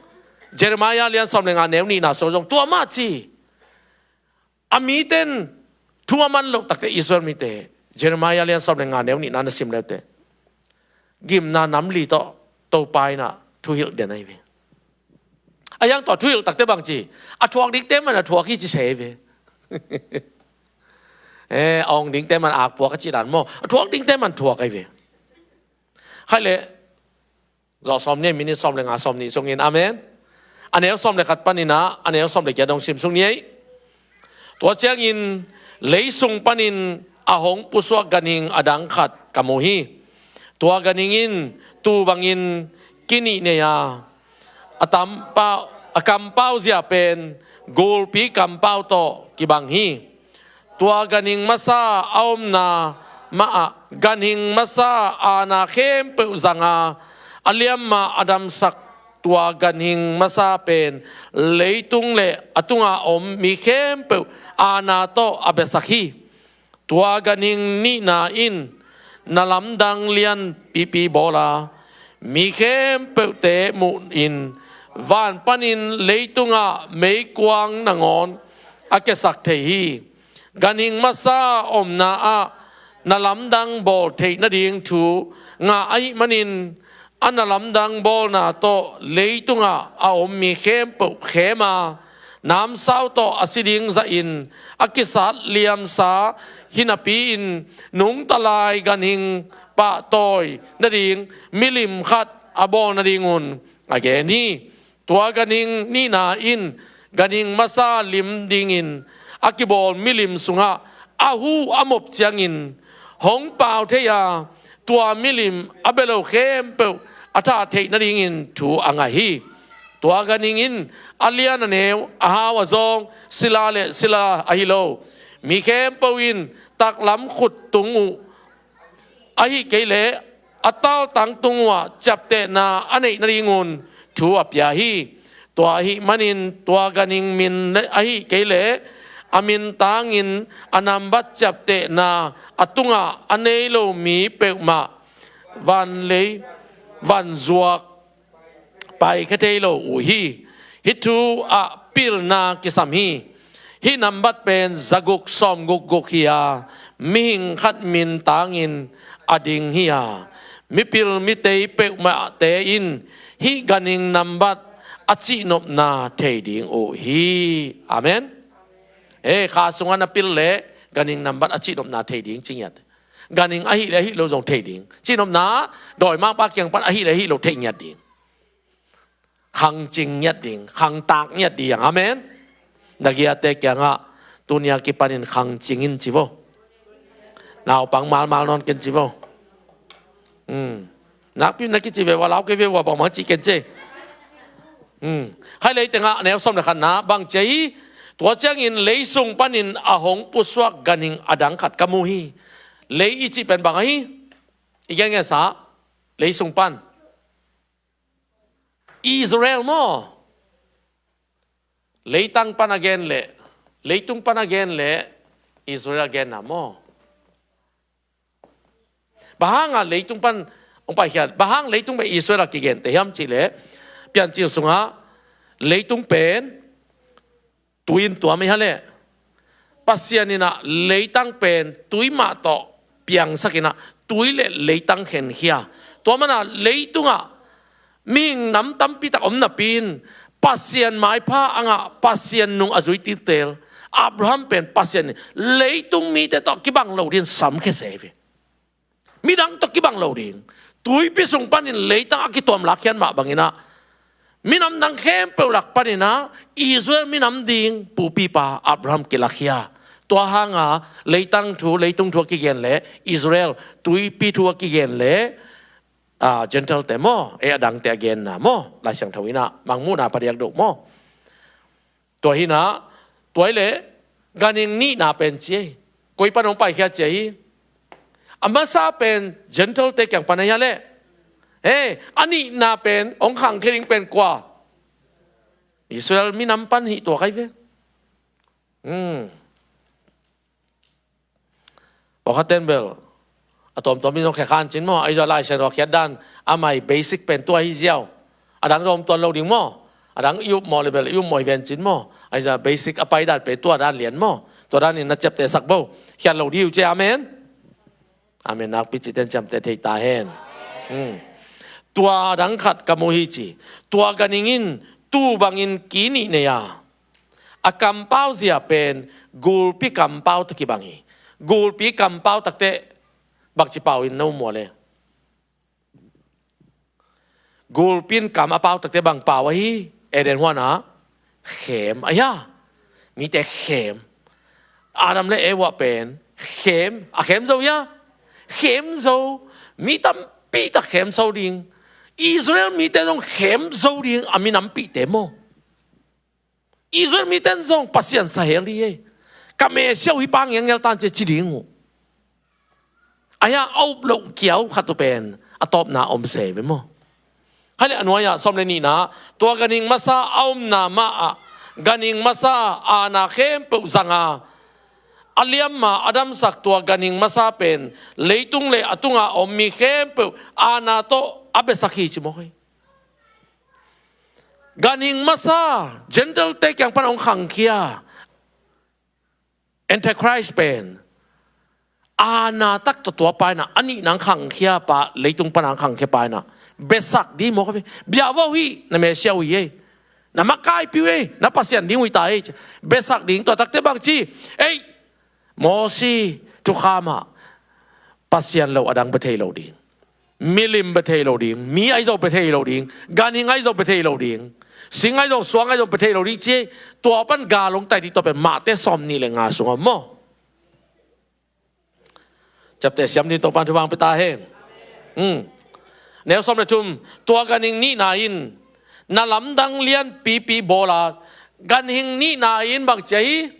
Jeremiah lian sawm le nga neu nihna sung zong tua mah ci. A mite in thu a man loh takte Israel mite, Jeremiah lian sawm le nga neu nihna na sim leute, gimna nam li tawh Topa in ah thuhilh den ahi ve. A hiang tua thuhilh takte bang ci, a thuak dingte man a thuak hi ci se hi ve. Eh, a ong dingte man a puak a ci dan maw, a thuak dingte man thuak ahi ve. Khai le, zawh sawm ni, minit sawm le nga, sawm nih sungin. Amen. A neu sawm le khat panin ah a neu sawm le giat dong sim suk ni ei. Tua ciangin lei sung panin a hong pusuak ganhing a dang khat ka mu hi. Tua ganhing in tuu bangin kinih nei a, a tampau, a kampau zia pen gulpi kampau tawh kibang hi. Tua ganhing masa a omna mah ah ganhing masa aana khempeuh zang a, a liamma a damsak tua ganhing masa pen leitung le a tunga om mi khempeuh aana tawh a biasak hi. Tua ganhing nihna in na lamdang lianpipi bawl a, mi khempeuhte muhin van panin leitungah meikuang nangawn a kiasak thei hi. Ganhing masa omna ah na lamdang bawl theih nading thu ngah ahih manin, a na lamdang bawlna tawh leitungah a om mi khempeuh khem a, namsau tawh a si ding zahin a kisat liamsa hi napi-in, nungta lai ganhing pahtawi nading milim khat a bawl nadingun a gen hi. Tua ganhing nihna in ganhing masa lim dingin a kibawl milim sungah a hu a mop ciangin hong pau thei a, tua milim a bia lo khempeuh a thah theih nadingin thu a ngah hi. Tua ganhing in a lian a neu, a hau a zawng, sila le sila ahi lo, mi khempeuh in taklam khut tung uh, ahih kei leh a taltang tung uhah ciaptehna a neih nadingun thu a pia hi. Tua ahih manin tua ganhing min ahih kei leh a min tangin a nambat ciaptehna a tungah a nei lo mi peuhmah vanlei vanzuak paikhia thei lo uh hi. Hih thu ah pilna kisam hi. Hih nambat pen zaguk sawmguk guk hi a, mihing khat min tangin a ding hi a, mipil mitei peuhmahte in hih ganhing nambat a cihnopna thei ding uh hi. Amen. Eh, kha sungah na pil leh ganhing nambat a cihnopna thei ding ci ngiat. Ganhing ahih leh ahih lo zong thei ding. Cihnopna dawimangpa kiang pan ahih leh ahih lo thei ngiat ding. Khangcing ngiat ding, khangtak ngiat ding. Amen. Na giate kiangah tuni a kipanin khangcing in ci vo. Naupang malmal nawn ken ci vo. Hmm. Nakpi na kici ve ua, lau kei ve ua, bangmah ci ken ci. Hmm. Khai lei tengah a neu sawm le khatna bang ci a hi. Tua ciangin lei sung panin a hong pusuak ganhing a dang khat ka mu hi. Lei i cih pen bang a hi? I gen ngensa. Lei sung pan Israel maw? Leitang pan a gen leh, leitung pan a gen leh Israel a genna maw? Bang hanga leitung pan hong paikhia, bang hang leitung pen Israel a kigente hiam cih leh, Piancil sungah leitung pen tui in tuam hi a leh, Pasian in ah leitang pen tui mah tawh piangsak in ah tui le leitang khenkhia. Tua mana leitungah mihing nam tampi tak om napi in Pasian maipha a ngah, Pasian nung a zui tiltel Abraham pen Pasian in leitung mite tawh kibang lo dingin samkhia se hi ve. Midang tawh kibang lo ding. Tuipi sung panin leitang a kituam lakkhiat mah bangin ah, minam dang khempeuh lak panin ah Israel minam ding pupipa Abraham kilakhia. Tua hanga leitang thu, leitung thu a kigen leh Israel, tuipi thu a kigen leh, ah, Gentile te maw, eh, a dangte a genna maw, Lai Siangtho in ah Mangmuhna padiak dok maw. Tua hi in ah, tua hi leh ganhing nihna pen ci a hi. Koi pan hong paikhia ci a hi? A masa pen Gentile-te kiang pan ahi a leh. He, a nihna pen hong khangkhia ding pen kua? Israel minam pan hih tua kai ve. Hmm. Pawlkhat ten bel a tuamtuam in hong khia khan cin maw, ahi zong Lai Siangtho a khiat dan a mai basic pen tua hi ziau. A dang zong om tuan lo ding maw. A dang i up mawh le bel i up mawh hi ven cin maw. Ahi zong basic a pai dan pen tua dan lian maw. Tua dan in na ciaptehsak bo. Khiat lo ding uh ci. Amen. Amen. Nakpi ci ten ciamteh thei ta hen. Hmm. Tua dang khat ka mu hi ci. Tua ganhing in tu bangin ki nih nei a, a kampau zia pen gulpi kampau tawh kibang hi. Gulpi kampau takteh bangci pau in no mual e? Gulpi in kam a pau takteh bang pau ahi? Eden huan ah khem ahi a. Mite khem. Adam le Eva pen khem, a khem zo hia? Khem zo. Mi tampi tak khem zo ding. Israel mite zong khem zo ding, a minampihte maw. Israel mite in zong Pasian sahel hi ei. Ka Messiah uh hih pa ngiangial tan ci ci ding uh. Ahi a, a up loh kiau khat uh pen a tawpna om se ve maw. Khai le a nuai ah sawm le nihna, tua ganhing masa a omna mah ah ganhing masa aana khempeuh zang a, a liamma a damsak tua ganhing masa pen leitung le a tunga a om mi khempeuh aana tawh a biasak hi ci mawk hi. Ganhing masa Gentile-te kiang pan hong khangkhia Antichrist pen aana tak tawh tua pa in ah, a nihna hong khangkhia pa, leitung pan hong khangkhia pa in ah biasak ding maw ka ve. Bia vo hi, na Messiah uh hi ei. Na makaipi uh ei, na Pasian ding uh hi ta ei. Biasak ding. Tua takteh bangci, ei, Mosi thukham ah Pasian lo a dang bia thei lo ding. Milim bia thei lo ding. Mi ahi zong bia thei lo ding. Ganhing ahi zong bia thei lo ding. Sing ahi zong, suang ahi zong bia thei lo ding ci. Tua pan gal hong tai ding tua pen Mate sawm nih le nga sungah maw. Ciapteh siam ding Topan thupha hong pia ta hen. Hmm. Neu sawm le thum, tua ganhing nihna in na lamdang lianpipi bawl a, ganhing nihna in bang ci a hi?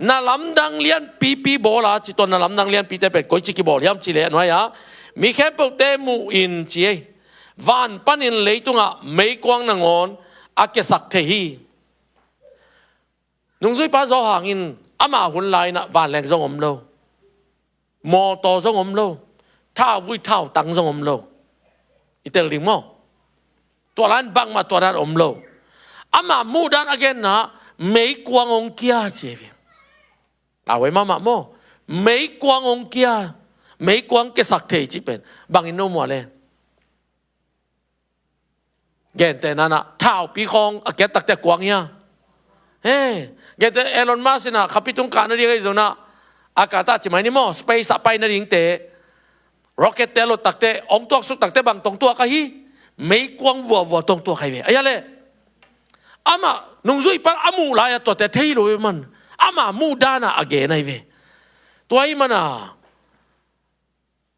Na lamdang lianpipi bawl a ci. Tua na lamdang lianpite pen koici kibawl hiam ci leh a nuai ah, mi khempeuhte muh in ci ei. Van panin leitungah meikuang nangawn a kiasak thei hi. Nungzuipa Johan in ama hun lai-in ah vanleng zong om lo. Mawtaw zong om lo. Thauvui thautang zong om lo. I tel ding maw? Tua lai-in bangmah tua dan om lo. Ama muhdan a genna meikuang hong kia ci hi ve. Lau ei mahmah maw? Meikuang hong kia. Meikuang kiasak thei cih pen bangin no mual e? Gentehna-in ah thaupi khawng a kiat takteh a kuang hia? He, genteh Elon Musk in ah khapi tung kah nading ahi zongin ah, a kah ta ci mai ni maw, space ah pai nadingte, rocket-te a lot takteh, hong tuaksuk takteh bang tawh hong tuak ahi? Meikuang vuavua tawh hong tuak ahi ve. Ahi a leh amah nungzuipa a muh lai-a tuate thei lo hi man. Ama muhdan-a a gen ahi ve. Tua ahih manin ah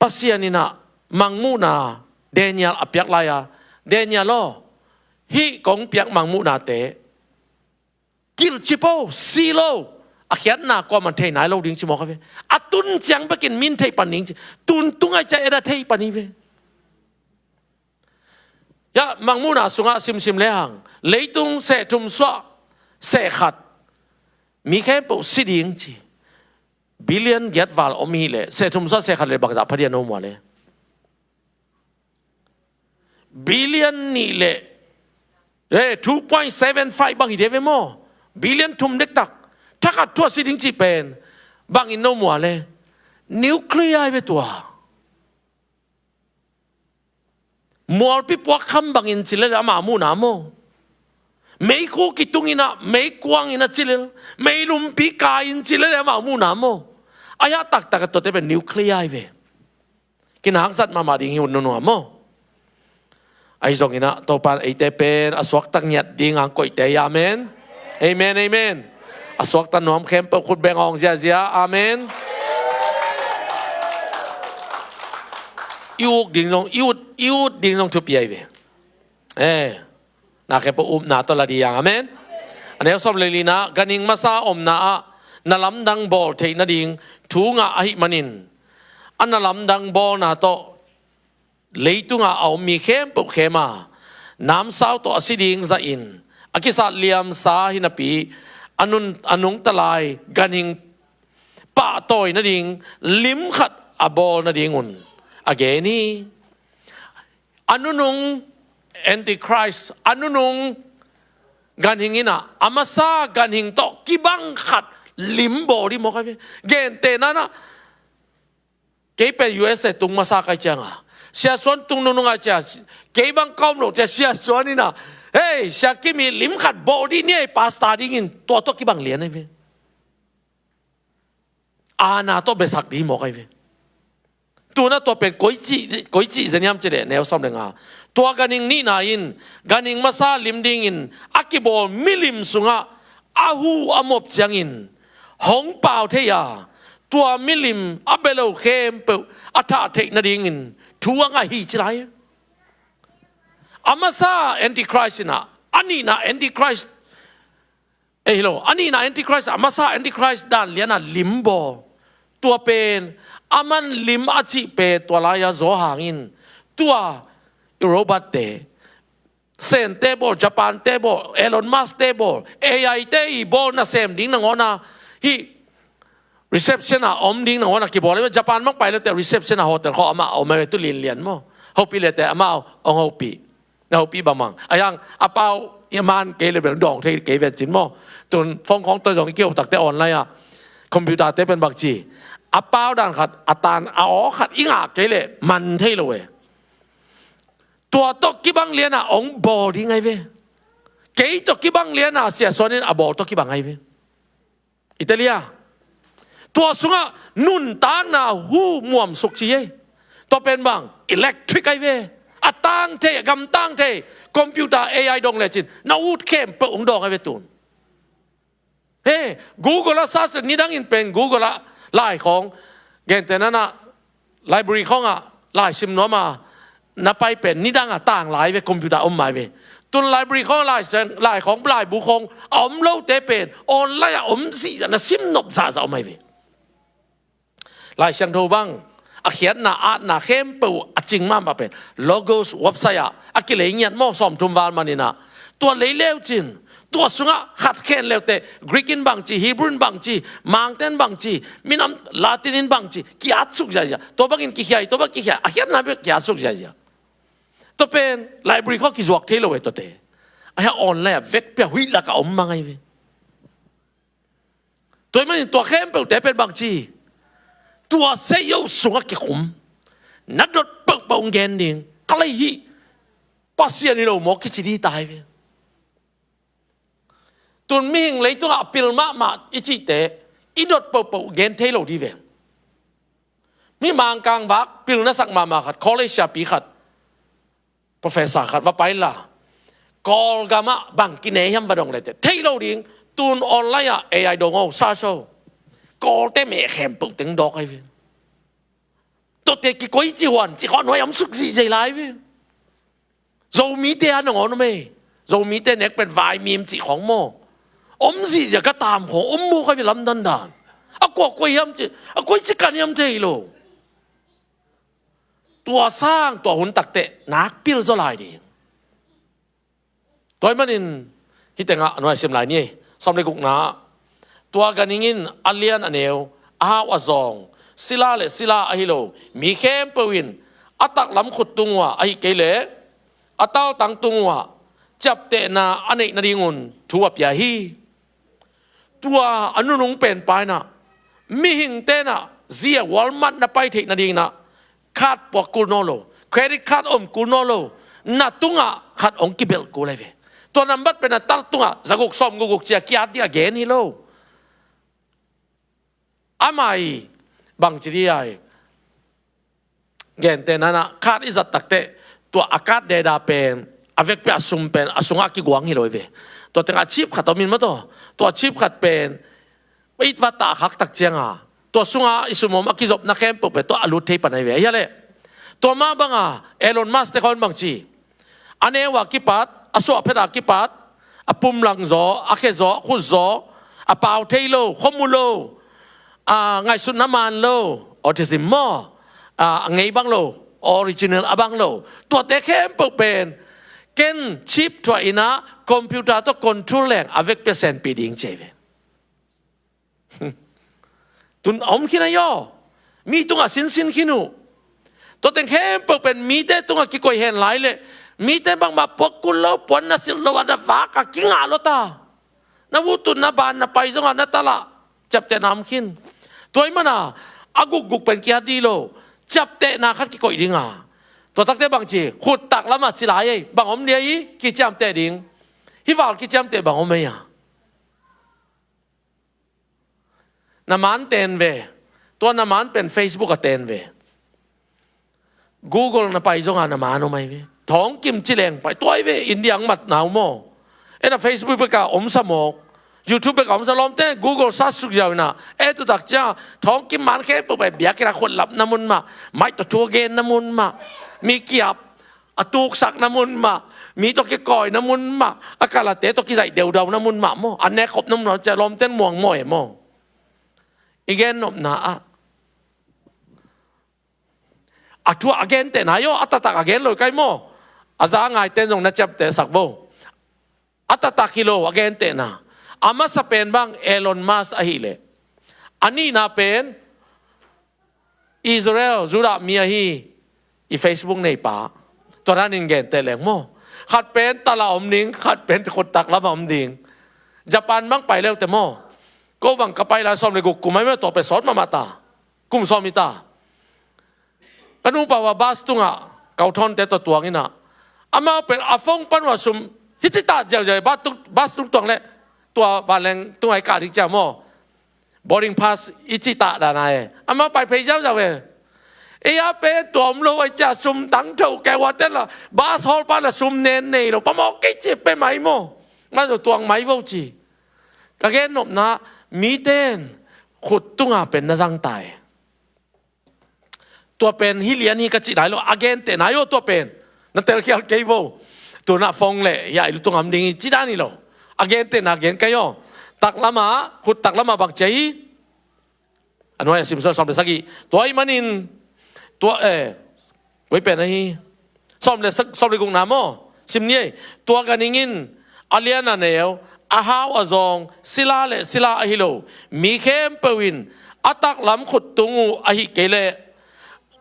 Pasian in ah mangmuhna Daniel a piak lai-a, Daniel aw, hih kong piak mangmuhnate kilhcip o, si lo, a khiatna kuaman thei nai lo ding ci mawk a ve. A tun ciang bekin min theih pan ding ci. Tun tung ai cia eda thei pan hi ve. Ya, mangmuhna sungah simsim lehang leitung seh thum suah seh khat mi khempeuh si ding ci. Billion giat val om hi leh seh thum suah seh khat leh bangzah pha dia no mual e? Billion nih leh, eh, two point seven five bang hi dia ve maw? Billion thum dektak. Thakhat thu-a si ding cih pen bangin no mual e? Nuclear hi ve tua. Mualpi puakkham bangin ci lel ama muhna maw? Meikhu kitung in ah, meikuang in ah ci lel, meilumpi kai in ci lel ama muhna maw? A hiah taktak a tuate pen nuclear hi ve. Kinangsak mahmah ding hi un nuam maw? Ahi zongin ah Topan eite pen a suakta ngiat ding ang koihte hi. Amen. Amen, amen. A suakta nuam khempeuh khut beng awng ziazia. Amen. I uk ding zong, i ut, i ut ding zong thupi ahi ve. Eh, na khempeuh upna tawh la ding ang. Amen. A neu sawm le lina, ganhing masa omna ah na lamdang bawl theih nading thu ngah ahih manin a na lamdang bawlna tawh leitungah a om mi khempeuh khem a, namsau tawh a si ding zahin a kisat liamsa hi napi, a nun, a nungta lai ganhing pahtawi nading lim khat a bawl nadingun a gen hi. A nunung Antichrist, a nunung ganhing in ah a masa ganhing tawh kibang khat lim bawl ding mawk ahi ve. Gentehna in ah, kei pen U S A tung masa ka hih ciangin, Sia Suan tung nunung ahih ciangin, kei bang ka om loh ciangin Sia Suan in ah, "Hei, Sia Kim, hih lim khat bawl ding ni ei, pastor dingin," tua tawh kibang lian ahi ve. Aana tawh biasak ding mawk ahi ve. Tu-in ah tua pen koi cih, koi cih zen hiam cih leh neu sawm le nga. Tua ganhing nihna in ganhing masa lim dingin a kibawl milim sungah a hu a mop ciangin hong pau thei a, tua milim a bia lo khempeuh a thah theih nadingin thu a ngah hi ci lai. A masa Antichrist in ah, a nihna Antichrist, eh, hi lo, a nihna Antichrist, a masa Antichrist dan lian a lim bawl. Tua pen, a man lim a cih pen tua lai-a Johan in, tua i robot te, Sen te bawl, Japan te bawl, Elon Musk te bawl, A I te i bawl nasem ding nangawn a, hih reception a om ding nangawn a kibawl. Japan bang pai le teh reception a hotel khawng amah a om ahi ve, tu linlian maw. Hopih le teh amah hong hopih. Na hopih bangmah. A hiang a pau i man kei le bel dawng thei kei ven cin maw. Tu-in phone khawng tawh zong i kiho tak teh online a, computer te pen bangci, a pau dan khat, a tan, a aw khat i ngah kei le man thei lo e. Tua tawh kibang lian a hong bawl ding ahi ve. Kei tawh kibang lian a Sia Suan in a bawl tawh kibang ahi ve. I tel hia? Tua sungah nuntakna hu muam suk ci ei. Tua pen bang, electric ahi ve. A tang thei, a gamtang thei. Computer, A I dong lecin na ut khempeuh hong dawng ahi ve tu-in. He, Google ah search, nidangin pen Google ah lai khawng, gentehna in ah library khawngah lai sim nuam a na pai pen nidang a tang lai ve, computer om mai ve. Tu-in library khawng lai siang, lai khawng, laibu khawng a om lote pen online a om zihziah, na sim nop zahzah om mai ve. Lai Siangtho bang a khiatna, atna khempeuh a cing mahmah pen Logos website ah a kilei ngiat maw, sawmthum val manin ah. Tua lei leucin, tua sungah khat khen leuteh, Greek in bangci, Hebrew in bangci, Mangte in bangci, minam Latin in bangci, ki-at suk ziahziah. Tua bangin kikhia hi, tua bang kikhia, a khiatna bek ki-at suk ziahziah. Tua pen library khawng kizuak thei lo e tuate. A hia online a vekpi a huih lak a om mang ahi ve. Tua ahih manin tua khempeuhte pen bangci, tua sei-o sungah kikhum, na dot peuhpeuh hong gen ding, ka lei hih Pasian hi lo maw kici ding ta hi ve. Tu-in mihing leitungah a pil mahmah i cihte i dot peuhpeuh gen thei lo ding ve. Mi Mangkang vak pil na sak mahmah khat, college siapi khat, professor khat va pai inla, Kawlgam ah bang kine hiam va dong lete thei lo ding. Tu-in online ah A I dong o, search o. Kawlte meh khempeuh teng dawk ahi ve. Tuate kikoici huan cih khawng nuai om suk zihziah lai ve. Zomite a nangawn om ei. Zomite nek pen vaimim cih khawng maw, om zihziah, ka tam khawng om mawk ahi ve, lamdang dan. A kua kua hiam cih, a koici kan hiam thei lo. Tua sang tua hun takteh nak pil zaw lai ding. Tua ahih manin hih tengah a nuai sim lai ni. Sawm le gukna ah, tua ganhing in a lian a neu, a hau a zawng, sila le sila ahi lo mi khempeuh in a taklam khut tung uh ah, ahih kei leh a taltang tung uh ah ciaptehna a neih nadingun thu a pia hi. Tua a nunung pen pa in ah, mihingte in ah zia Walmart na pai theih nadingin ah card puak kul nawn lo, credit card om kul nawn lo, na tungah khat hong kibelh kul ahi ve. Tua nambat pen a tal tungah za guk sawm guk guk ci-a ki-at ding a gen hi lo. Amah i bangci ding a, gentehna in ah card i zat takteh, tua a card deda pen a vekpi a sum pen a sungah a kiguang hi lo hi ve. Tua tengah chip khat om in maw, tua, tua chip khat pen i va tah khak tak ciangin, tua sungah i sum om a kizopna khempeuh pen tua a lut thei pan ahi ve. Ahih leh tua mah bangin Elon Musk te khawng bangci, a neu a kipat, a suah phet a kipat, a pumlang zaw, a khe zaw, a khut zaw, a pau thei lo, khua mu lo, a ngaihsutna man lo, autism maw, a ngei bang lo, original a bang lo. Tuate khempeuh pen ken chip thuah in ah computer tawh control leng a vekpi a senpih ding ci hi ve. Tun a om khin a hi aw. Mi tungah sinsin khin uh. Tua teng khempeuh pen mite tungah kikoih hen lai leh mite bangmah puak kul lo, puan na silh lo, a na vak a kingah lua ta. Na vutun na ban na pai zongah na talah ciaptehna om khin. Tua ahih manin a gukguk pen kihat dih lo. Ciaptehna khat kikoih ding a. Tua takte bang ci, khut taklamah ci lai ei. Bang om dia hi, kiciamteh ding. Hih val kiciamteh bang om ei a. Na man ten ve. Tua na man pen Facebook ah ten ve. Google na pai zongah na man om ahi ve. Thawngkim ci leng pai. Tua ahi ve, India ang mat nau maw. En a Facebook bek a om sa mawk. YouTube bek a om sa lawmte, Google search suk ziau in ah. E tu tak ciang, thawngkim man khempeuh pai biakinn ah khutlapna mun mah. Maih tawh thu a genna mun mah. Mi kiap a tuksakna mun mah, mi tawh kikawina mun mah, a kalate tawh kizaih deudauna mun mah maw, a nekkhopna mun mah, cia lawmten muang maw e maw. I gennopna ah a thu a gentehna hi aw, a taktak a gen lo hi kei maw. A za ngaiten zong na ciaptehsak vo. A taktak hi lo a gentehna. A masa pen bang Elon Musk ahih leh, a nihna pen Israel, Judah mi ahi, i Facebook neipa. Tua dan in genteh leng maw. Khat pen tala om ding, khat pen khut taklamah om ding. Japan bang pai leute maw. Ko bang ka pai lai sawm le guk kum ahi maw, tua pen sawt mahmah ta. Kum sawm hi ta. Ka nupa uh a bus tungah ka u Thawnte tawh tuang in ah, amau pen a phone pan uh a sum hi ci ta ziauziau, bus tung, bus tung tuang leh tua vanleng tungah i kah ding cia maw. Boarding pass i cih tak dan a e. Amau pai phei ziauziau e. Ei a pen tua om lo a i cia sum tangtho kei ua ten la bus hawl pan la sum nen nei lo. Pa maw kei ci pe mai maw. Mah lo tuang mai vo ci. Ka gennopna miten khut tunga pen na zang ta e. Tua pen hi lian hi ka cih nai lo. A gentehna hi aw tua pen. Na telkhial kei vo. Tuna phone le hia i lutung am ding hi ci dan hi lo. A gentehna gen kei aw. Taklamah, khut taklamah bang cia hi. A nuai a sim sawm le sagih. Tua ahih manin tua, eh, koi pen ahi. Sawm le sak, sawm le gukna maw. Sim ni ei. Tua ganhing in a lian a neu, a hau a zawng, sila le sila ahi lo mi khempeuh in a taklam khut tung uh ahih kei leh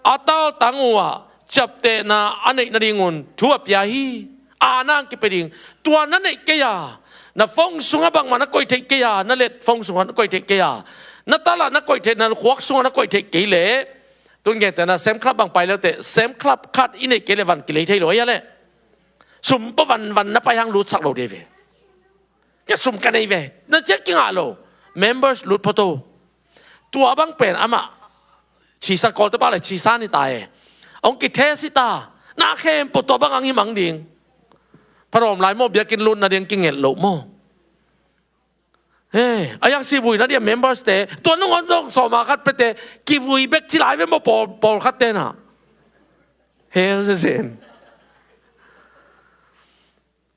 a taltang uh ah ciaptehna a neih nadingun thu a pia hi. A nang kipia ding. Tua na neih kei a, na phone sungah bangmah na koih theih kei a, na let phone sungah na koih theih kei a, na talah na koih theih, na khuak sungah na koih theih kei leh, tun gentehna Sam Club bang pai leute, Sam Club khat i neih kei leh van kilei thei lo ahi a leh. Sum pa vanvan na pai hang lutsak lo ding ve. Ka sum ka nei ve. Na ciat kingah lo. Members lut photo. Tua bang pen amah cisa, Kawlte pau le cisa ni ta e. Hong kithe si ta. Na khempeuh tua bang ang hi mang ding. Pharom lai maw, biakinn lutna ding kingelh lo maw. He, a yang sivui na dia members te, tua nung on zong sawma khat pete, kivui bek ci lai ve maw, pawl, pawlkhat te na. He, zen.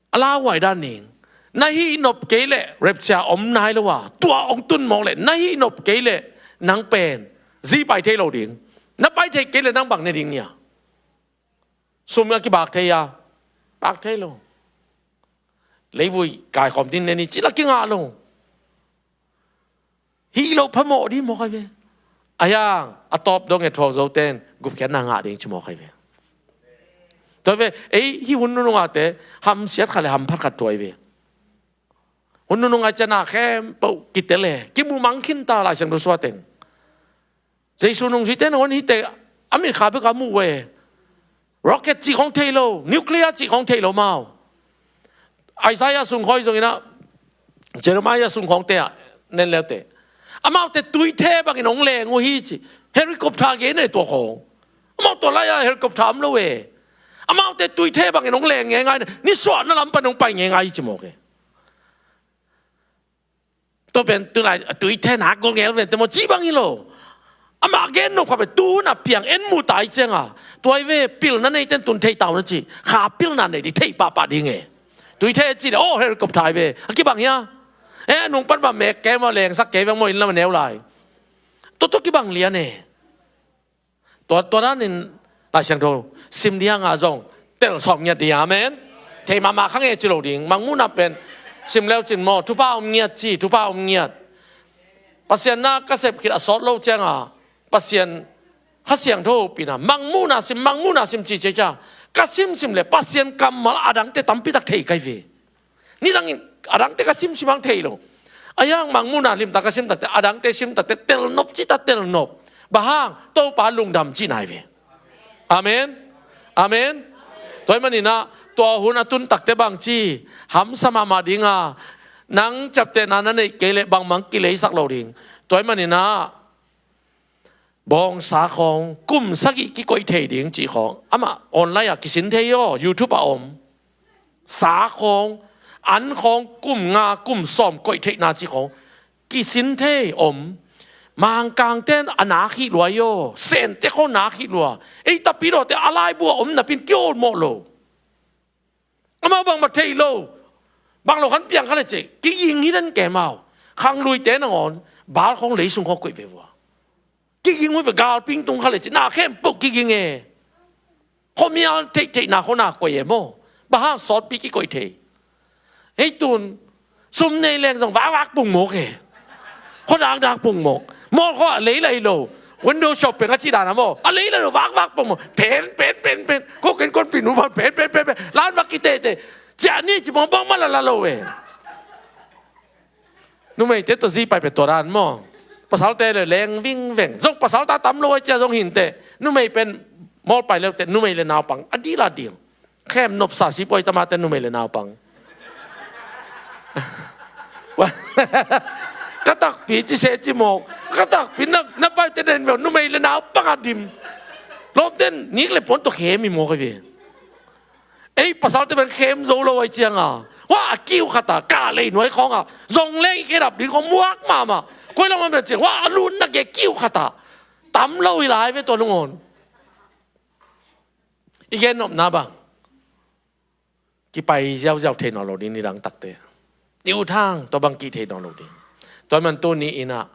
A lauhuai dan ning. Na hih nop kei leh rapture om nai lo a. Tua hong tun mawk leh na hih nop kei leh nang pen zi pai thei lo ding. Na pai thei kei leh nang bang ne ding nia. Sum a kibak thei a. Bak thei lo. Leivui kaikhawm din ne ni ci la kingah lo. Hih lo phamawh dih mawk ahi ve. A hiang a tawp dong e thuak zo ten gupkhiatna ngah ding ci mawk ahi ve. Tua ve, ei hih hun nunung a te hamsiat khat le hamphat khat tua ahi ve. Hun nunung a ciana khempeuh kitel e, kimumang khinta Lai Siangtho suah teng. Jesu nungzuite nangawn hihte a mitkha bek a mu uh e. Rocket cih khong thei lo, nuclear cih khong thei lo mau. Isaiah sung khawng zong inah, Jeremiah sung khawngte ah nen leute. Amaute tuithe bangin hong leng uh hi ci. Helicopter gen e tua khawng. Amau tua lai-ah helicopter om lo e. Amaute tuithe bangin hong leng ngeingai, nisuahna lam pan hong pai ngeingai hi ci mawk e. Tua pen tu lai a tuithe nak gol ngel ven te maw ci bang hi lo. Amah gen nop kha pen tu hun a piang en mu tai cianga. Tua hi ve, pilna nei ten tun thei tau na ci. Kha pilna nei di thei pahpah ding e. Tuithe ci le aw helicopter hi ve. A kibang hia? E nung pan bang mek kei maw, lengsak kei veng maw, inn lam a neu lai. Tua tua kibang lian e. Tua, tua danin Lai Siangtho sim ding hangah zong tel sawm ngiat ding, amen. Thei mahmah kha nge ci lo ding, mangmuhna pen sim leu cin maw, thupha om ngiat ci, thupha om ngiat. Pasian na ka sep khit a sawt lo cianga, Pasian Kha Siangtho hopihna, mangmuhna sim, mangmuhna sim ci ciacia. Ka simsim le Pasian kammal adangte tampitak thei kai ve. Nidangin adangte ka simsim hang thei lo. Ayang mangmuhna limtak ka sim takte, adangte sim takte, telnop cita telnop. Bang hang, Topa lungdam ci nai ve. Amen. Amen. Tua hi maninah, tua hun a tun takte bang ci, hamsa mahmah dinga, nang ciaptehna na neih kei leh bangmang kileisak lo ding. Tua hi maninah, bawngsa khawng kum sagih kikoih thei ding cih khawng amah online ah kisin thei aw, YouTube ah om. Sa khawng, an khawng kum nga kum sawm koih theihna cih khawng kisin thei om. Mangkangten a nak hi lua aw, Sente khawng nak hi lua. Ei tapidawte a laibu a om napin kiawlmawh lo. Amau bangmah thei lo. Bang lo khan piang kha le cih kiging hi den kemau. Khangluite nangawn bal khawng leisung khawng koih ve vua. Kiging uh ve, galping tung kha le cih na khempeuh kiging e. Khuamial theihtheihna khawng na koih e maw. Bang hang sawtpi kikoih thei. Hei tun sum nei leng zong vakvak pungmawk e. Khuadakdak pungmawk. Mawlkhaw a lei lai lo. Window shopping a cih dana maw, a lei lai lo, vakvak pungmawk. Pen pen pen pen. Ko ken kon pin uh ban pen pen pen pen. Lan vak kitete. Ciah ni ci maw, bangmah lala lo e. Numeite tawh zi pai pia tua dan maw. Pasalte le leng vingveng. Zong pasal ta tam lo ai cia zong hinteh. Numei pen mawl pai leuteh numei le naupang a dila dil. Khem nopsa si puai tamate numei le naupang. Ka takpi ci se ci mawk. Ka takpi na, na paite den veu numei le naupang a dim. Lawmten nik le puan tawh khem i mawk ai ve. Ei pasalte pen khem zo lo ai cianga, hua a kiu khata ka lei nuai khawnga zong leng i khedap ding khawng muak mahmah. Koi lamah pen ciang hua a lutna ke kiu khata tam lo i lai ve tua lungawn. I gen nopna bang kipai ziauziau thei nawn lo ding, nidang takte i uthang tua bang kih thei nawn lo ding. Tua man tu ni inah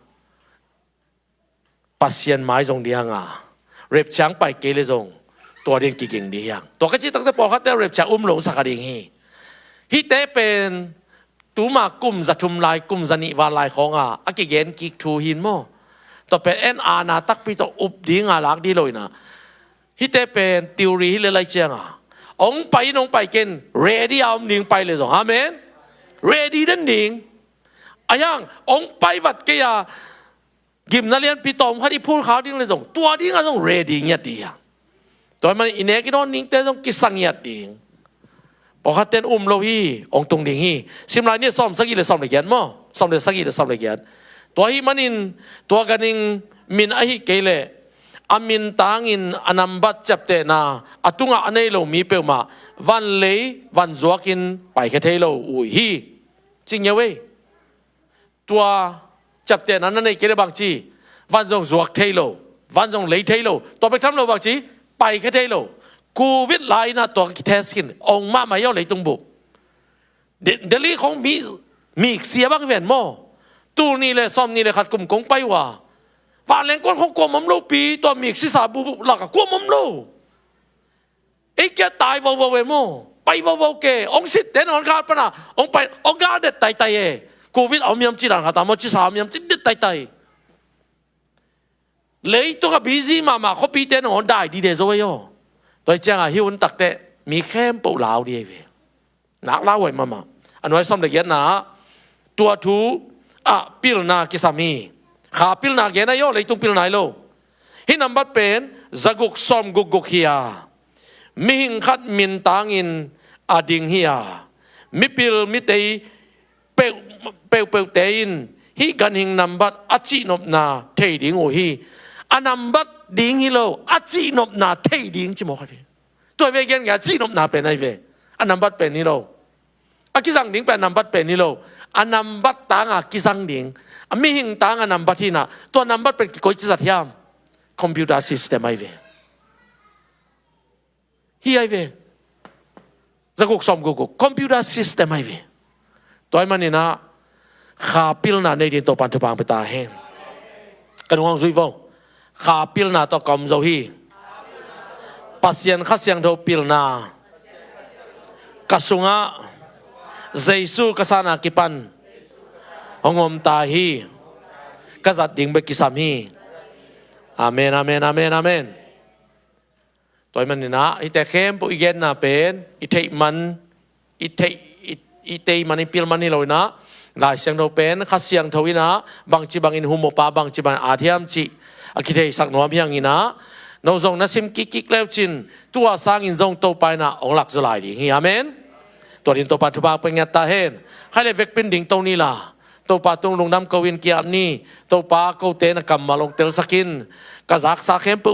Pasian mai zong ding hanga, repchiang pai kei le zong tua ding kiging ding hiang. Tua ka cih takte pawlkhatte repchiang um lo sak a ding hi. Hihte pen tuma kum za thum lai, kum za nih val lai khawnga a kigen kik thu hin maw. Tua pen en ana takpi tawh up dinga lak dih lo inah. Hihte pen theory hi le lai cianga, ong pai in ong pai ken ready a om ding pai le zong. Amen. Ready den ding. Ayang ong pai vat kei a gimna lianpi tawm khat i phul khak ding le zong tua dinga zong ready ngiat ding hiang. Tua man i nek i dawn dingte zong kisa ngiat ding. Pawlkhatten um lo hi, ong tung ding hi. Sim lai ni sawm sagih le sawm le giat maw. Sawm le sagih le sawm le giat. Tua hi manin tua ganhing min ahi kei leh a min tangin a nambat ciaptehna a tungah a nei lo mi peuhmah van lei van zuakin paikhia thei lo uh hi. Ci ngiau ei. Tua ciaptehna na neih kei le bangci van zong zuak thei lo, van zong lei thei lo, tua bek tham lo bangci paikhia thei lo. Covid lai inah tua kitest khin ong mahmah hi aw leitung bup. De-, Delhi khong mi, miksi a bang ven maw. Tul nih le sawm nih le khat kum kong pai uh a, vanleng kon khong kuam om lopi, tua miksi sa bup lakah kuam om lo. Ei kia tai vovo e maw. Pai vovo ke, ong sitte na ong gal pana ong pai, ong gal det taitai e. Covid a om hiam ci dan khata maw, cisa a om hiam ci det taitai. Leitung a busy mahmah khuapite na ong dai dide zo e aw. Tua hi cianga hi hun takte mi khempeuh lau di e ve. Nak lau huai mahmah. A nuai sawm le giatna ah tua thu ah pilna kisam hi. Kha pilna gen ahi aw, leitung pilna hi lo. Hih nambat pen zaguk sawm gukguk hi a, mihing khat min tangin a ding hi a, mipil mitei peuh, peuhpeuhte in hih ganhing nambat a cihnopna thei ding uh hi. A nambat ding hi lo, a cihnopna thei ding ci mawk ahi ve. Tua ve gen nge a cihnopna pen ahi ve. A nambat pen hi lo. A kizang ding pen a nambat pen hi lo. A nambat tanga kizang ding. A mihing tanga nambat hinah. Tua nambat pen kikoici zat hiam? Computer system ahi ve. Hi ahi ve. Zaguk sawm gukguk. Computer system ahi ve. Tua hi maninah kha pilna nei ding Topan thupha pia ta hen. Ka nung hong zui vo. Kha pilna tawh ka om zo hi. A Sian Kha Siangtho pilna ka sungah Jesu ka san a kipan hong om ta hi. Ka zat ding bek kisam hi. Amen, amen, amen, amen. Tua ahih manin ah hihte khempeuh i genna pen i theih man, i theih, i, i tei man, i pil man hi lo in ah, Lai Siangtho pen Kha Siangtho in ah bangci bangin hum awpa, bangci bangin at hiam cih a kitheisak nuam hi hang in ah, no zong na sim kikkik le uh cin, tua sangin zong Topa in ah hong lak zaw lai ding hi. Amen. Tua dingin Topa thupha pia ngiat ta hen. Khaih le vekpi-in dingto ni la, Topa tung lungdam ko-in ki-ap ni. Topa, kote na kammal hong telsak in. Ka zaksa khempeuh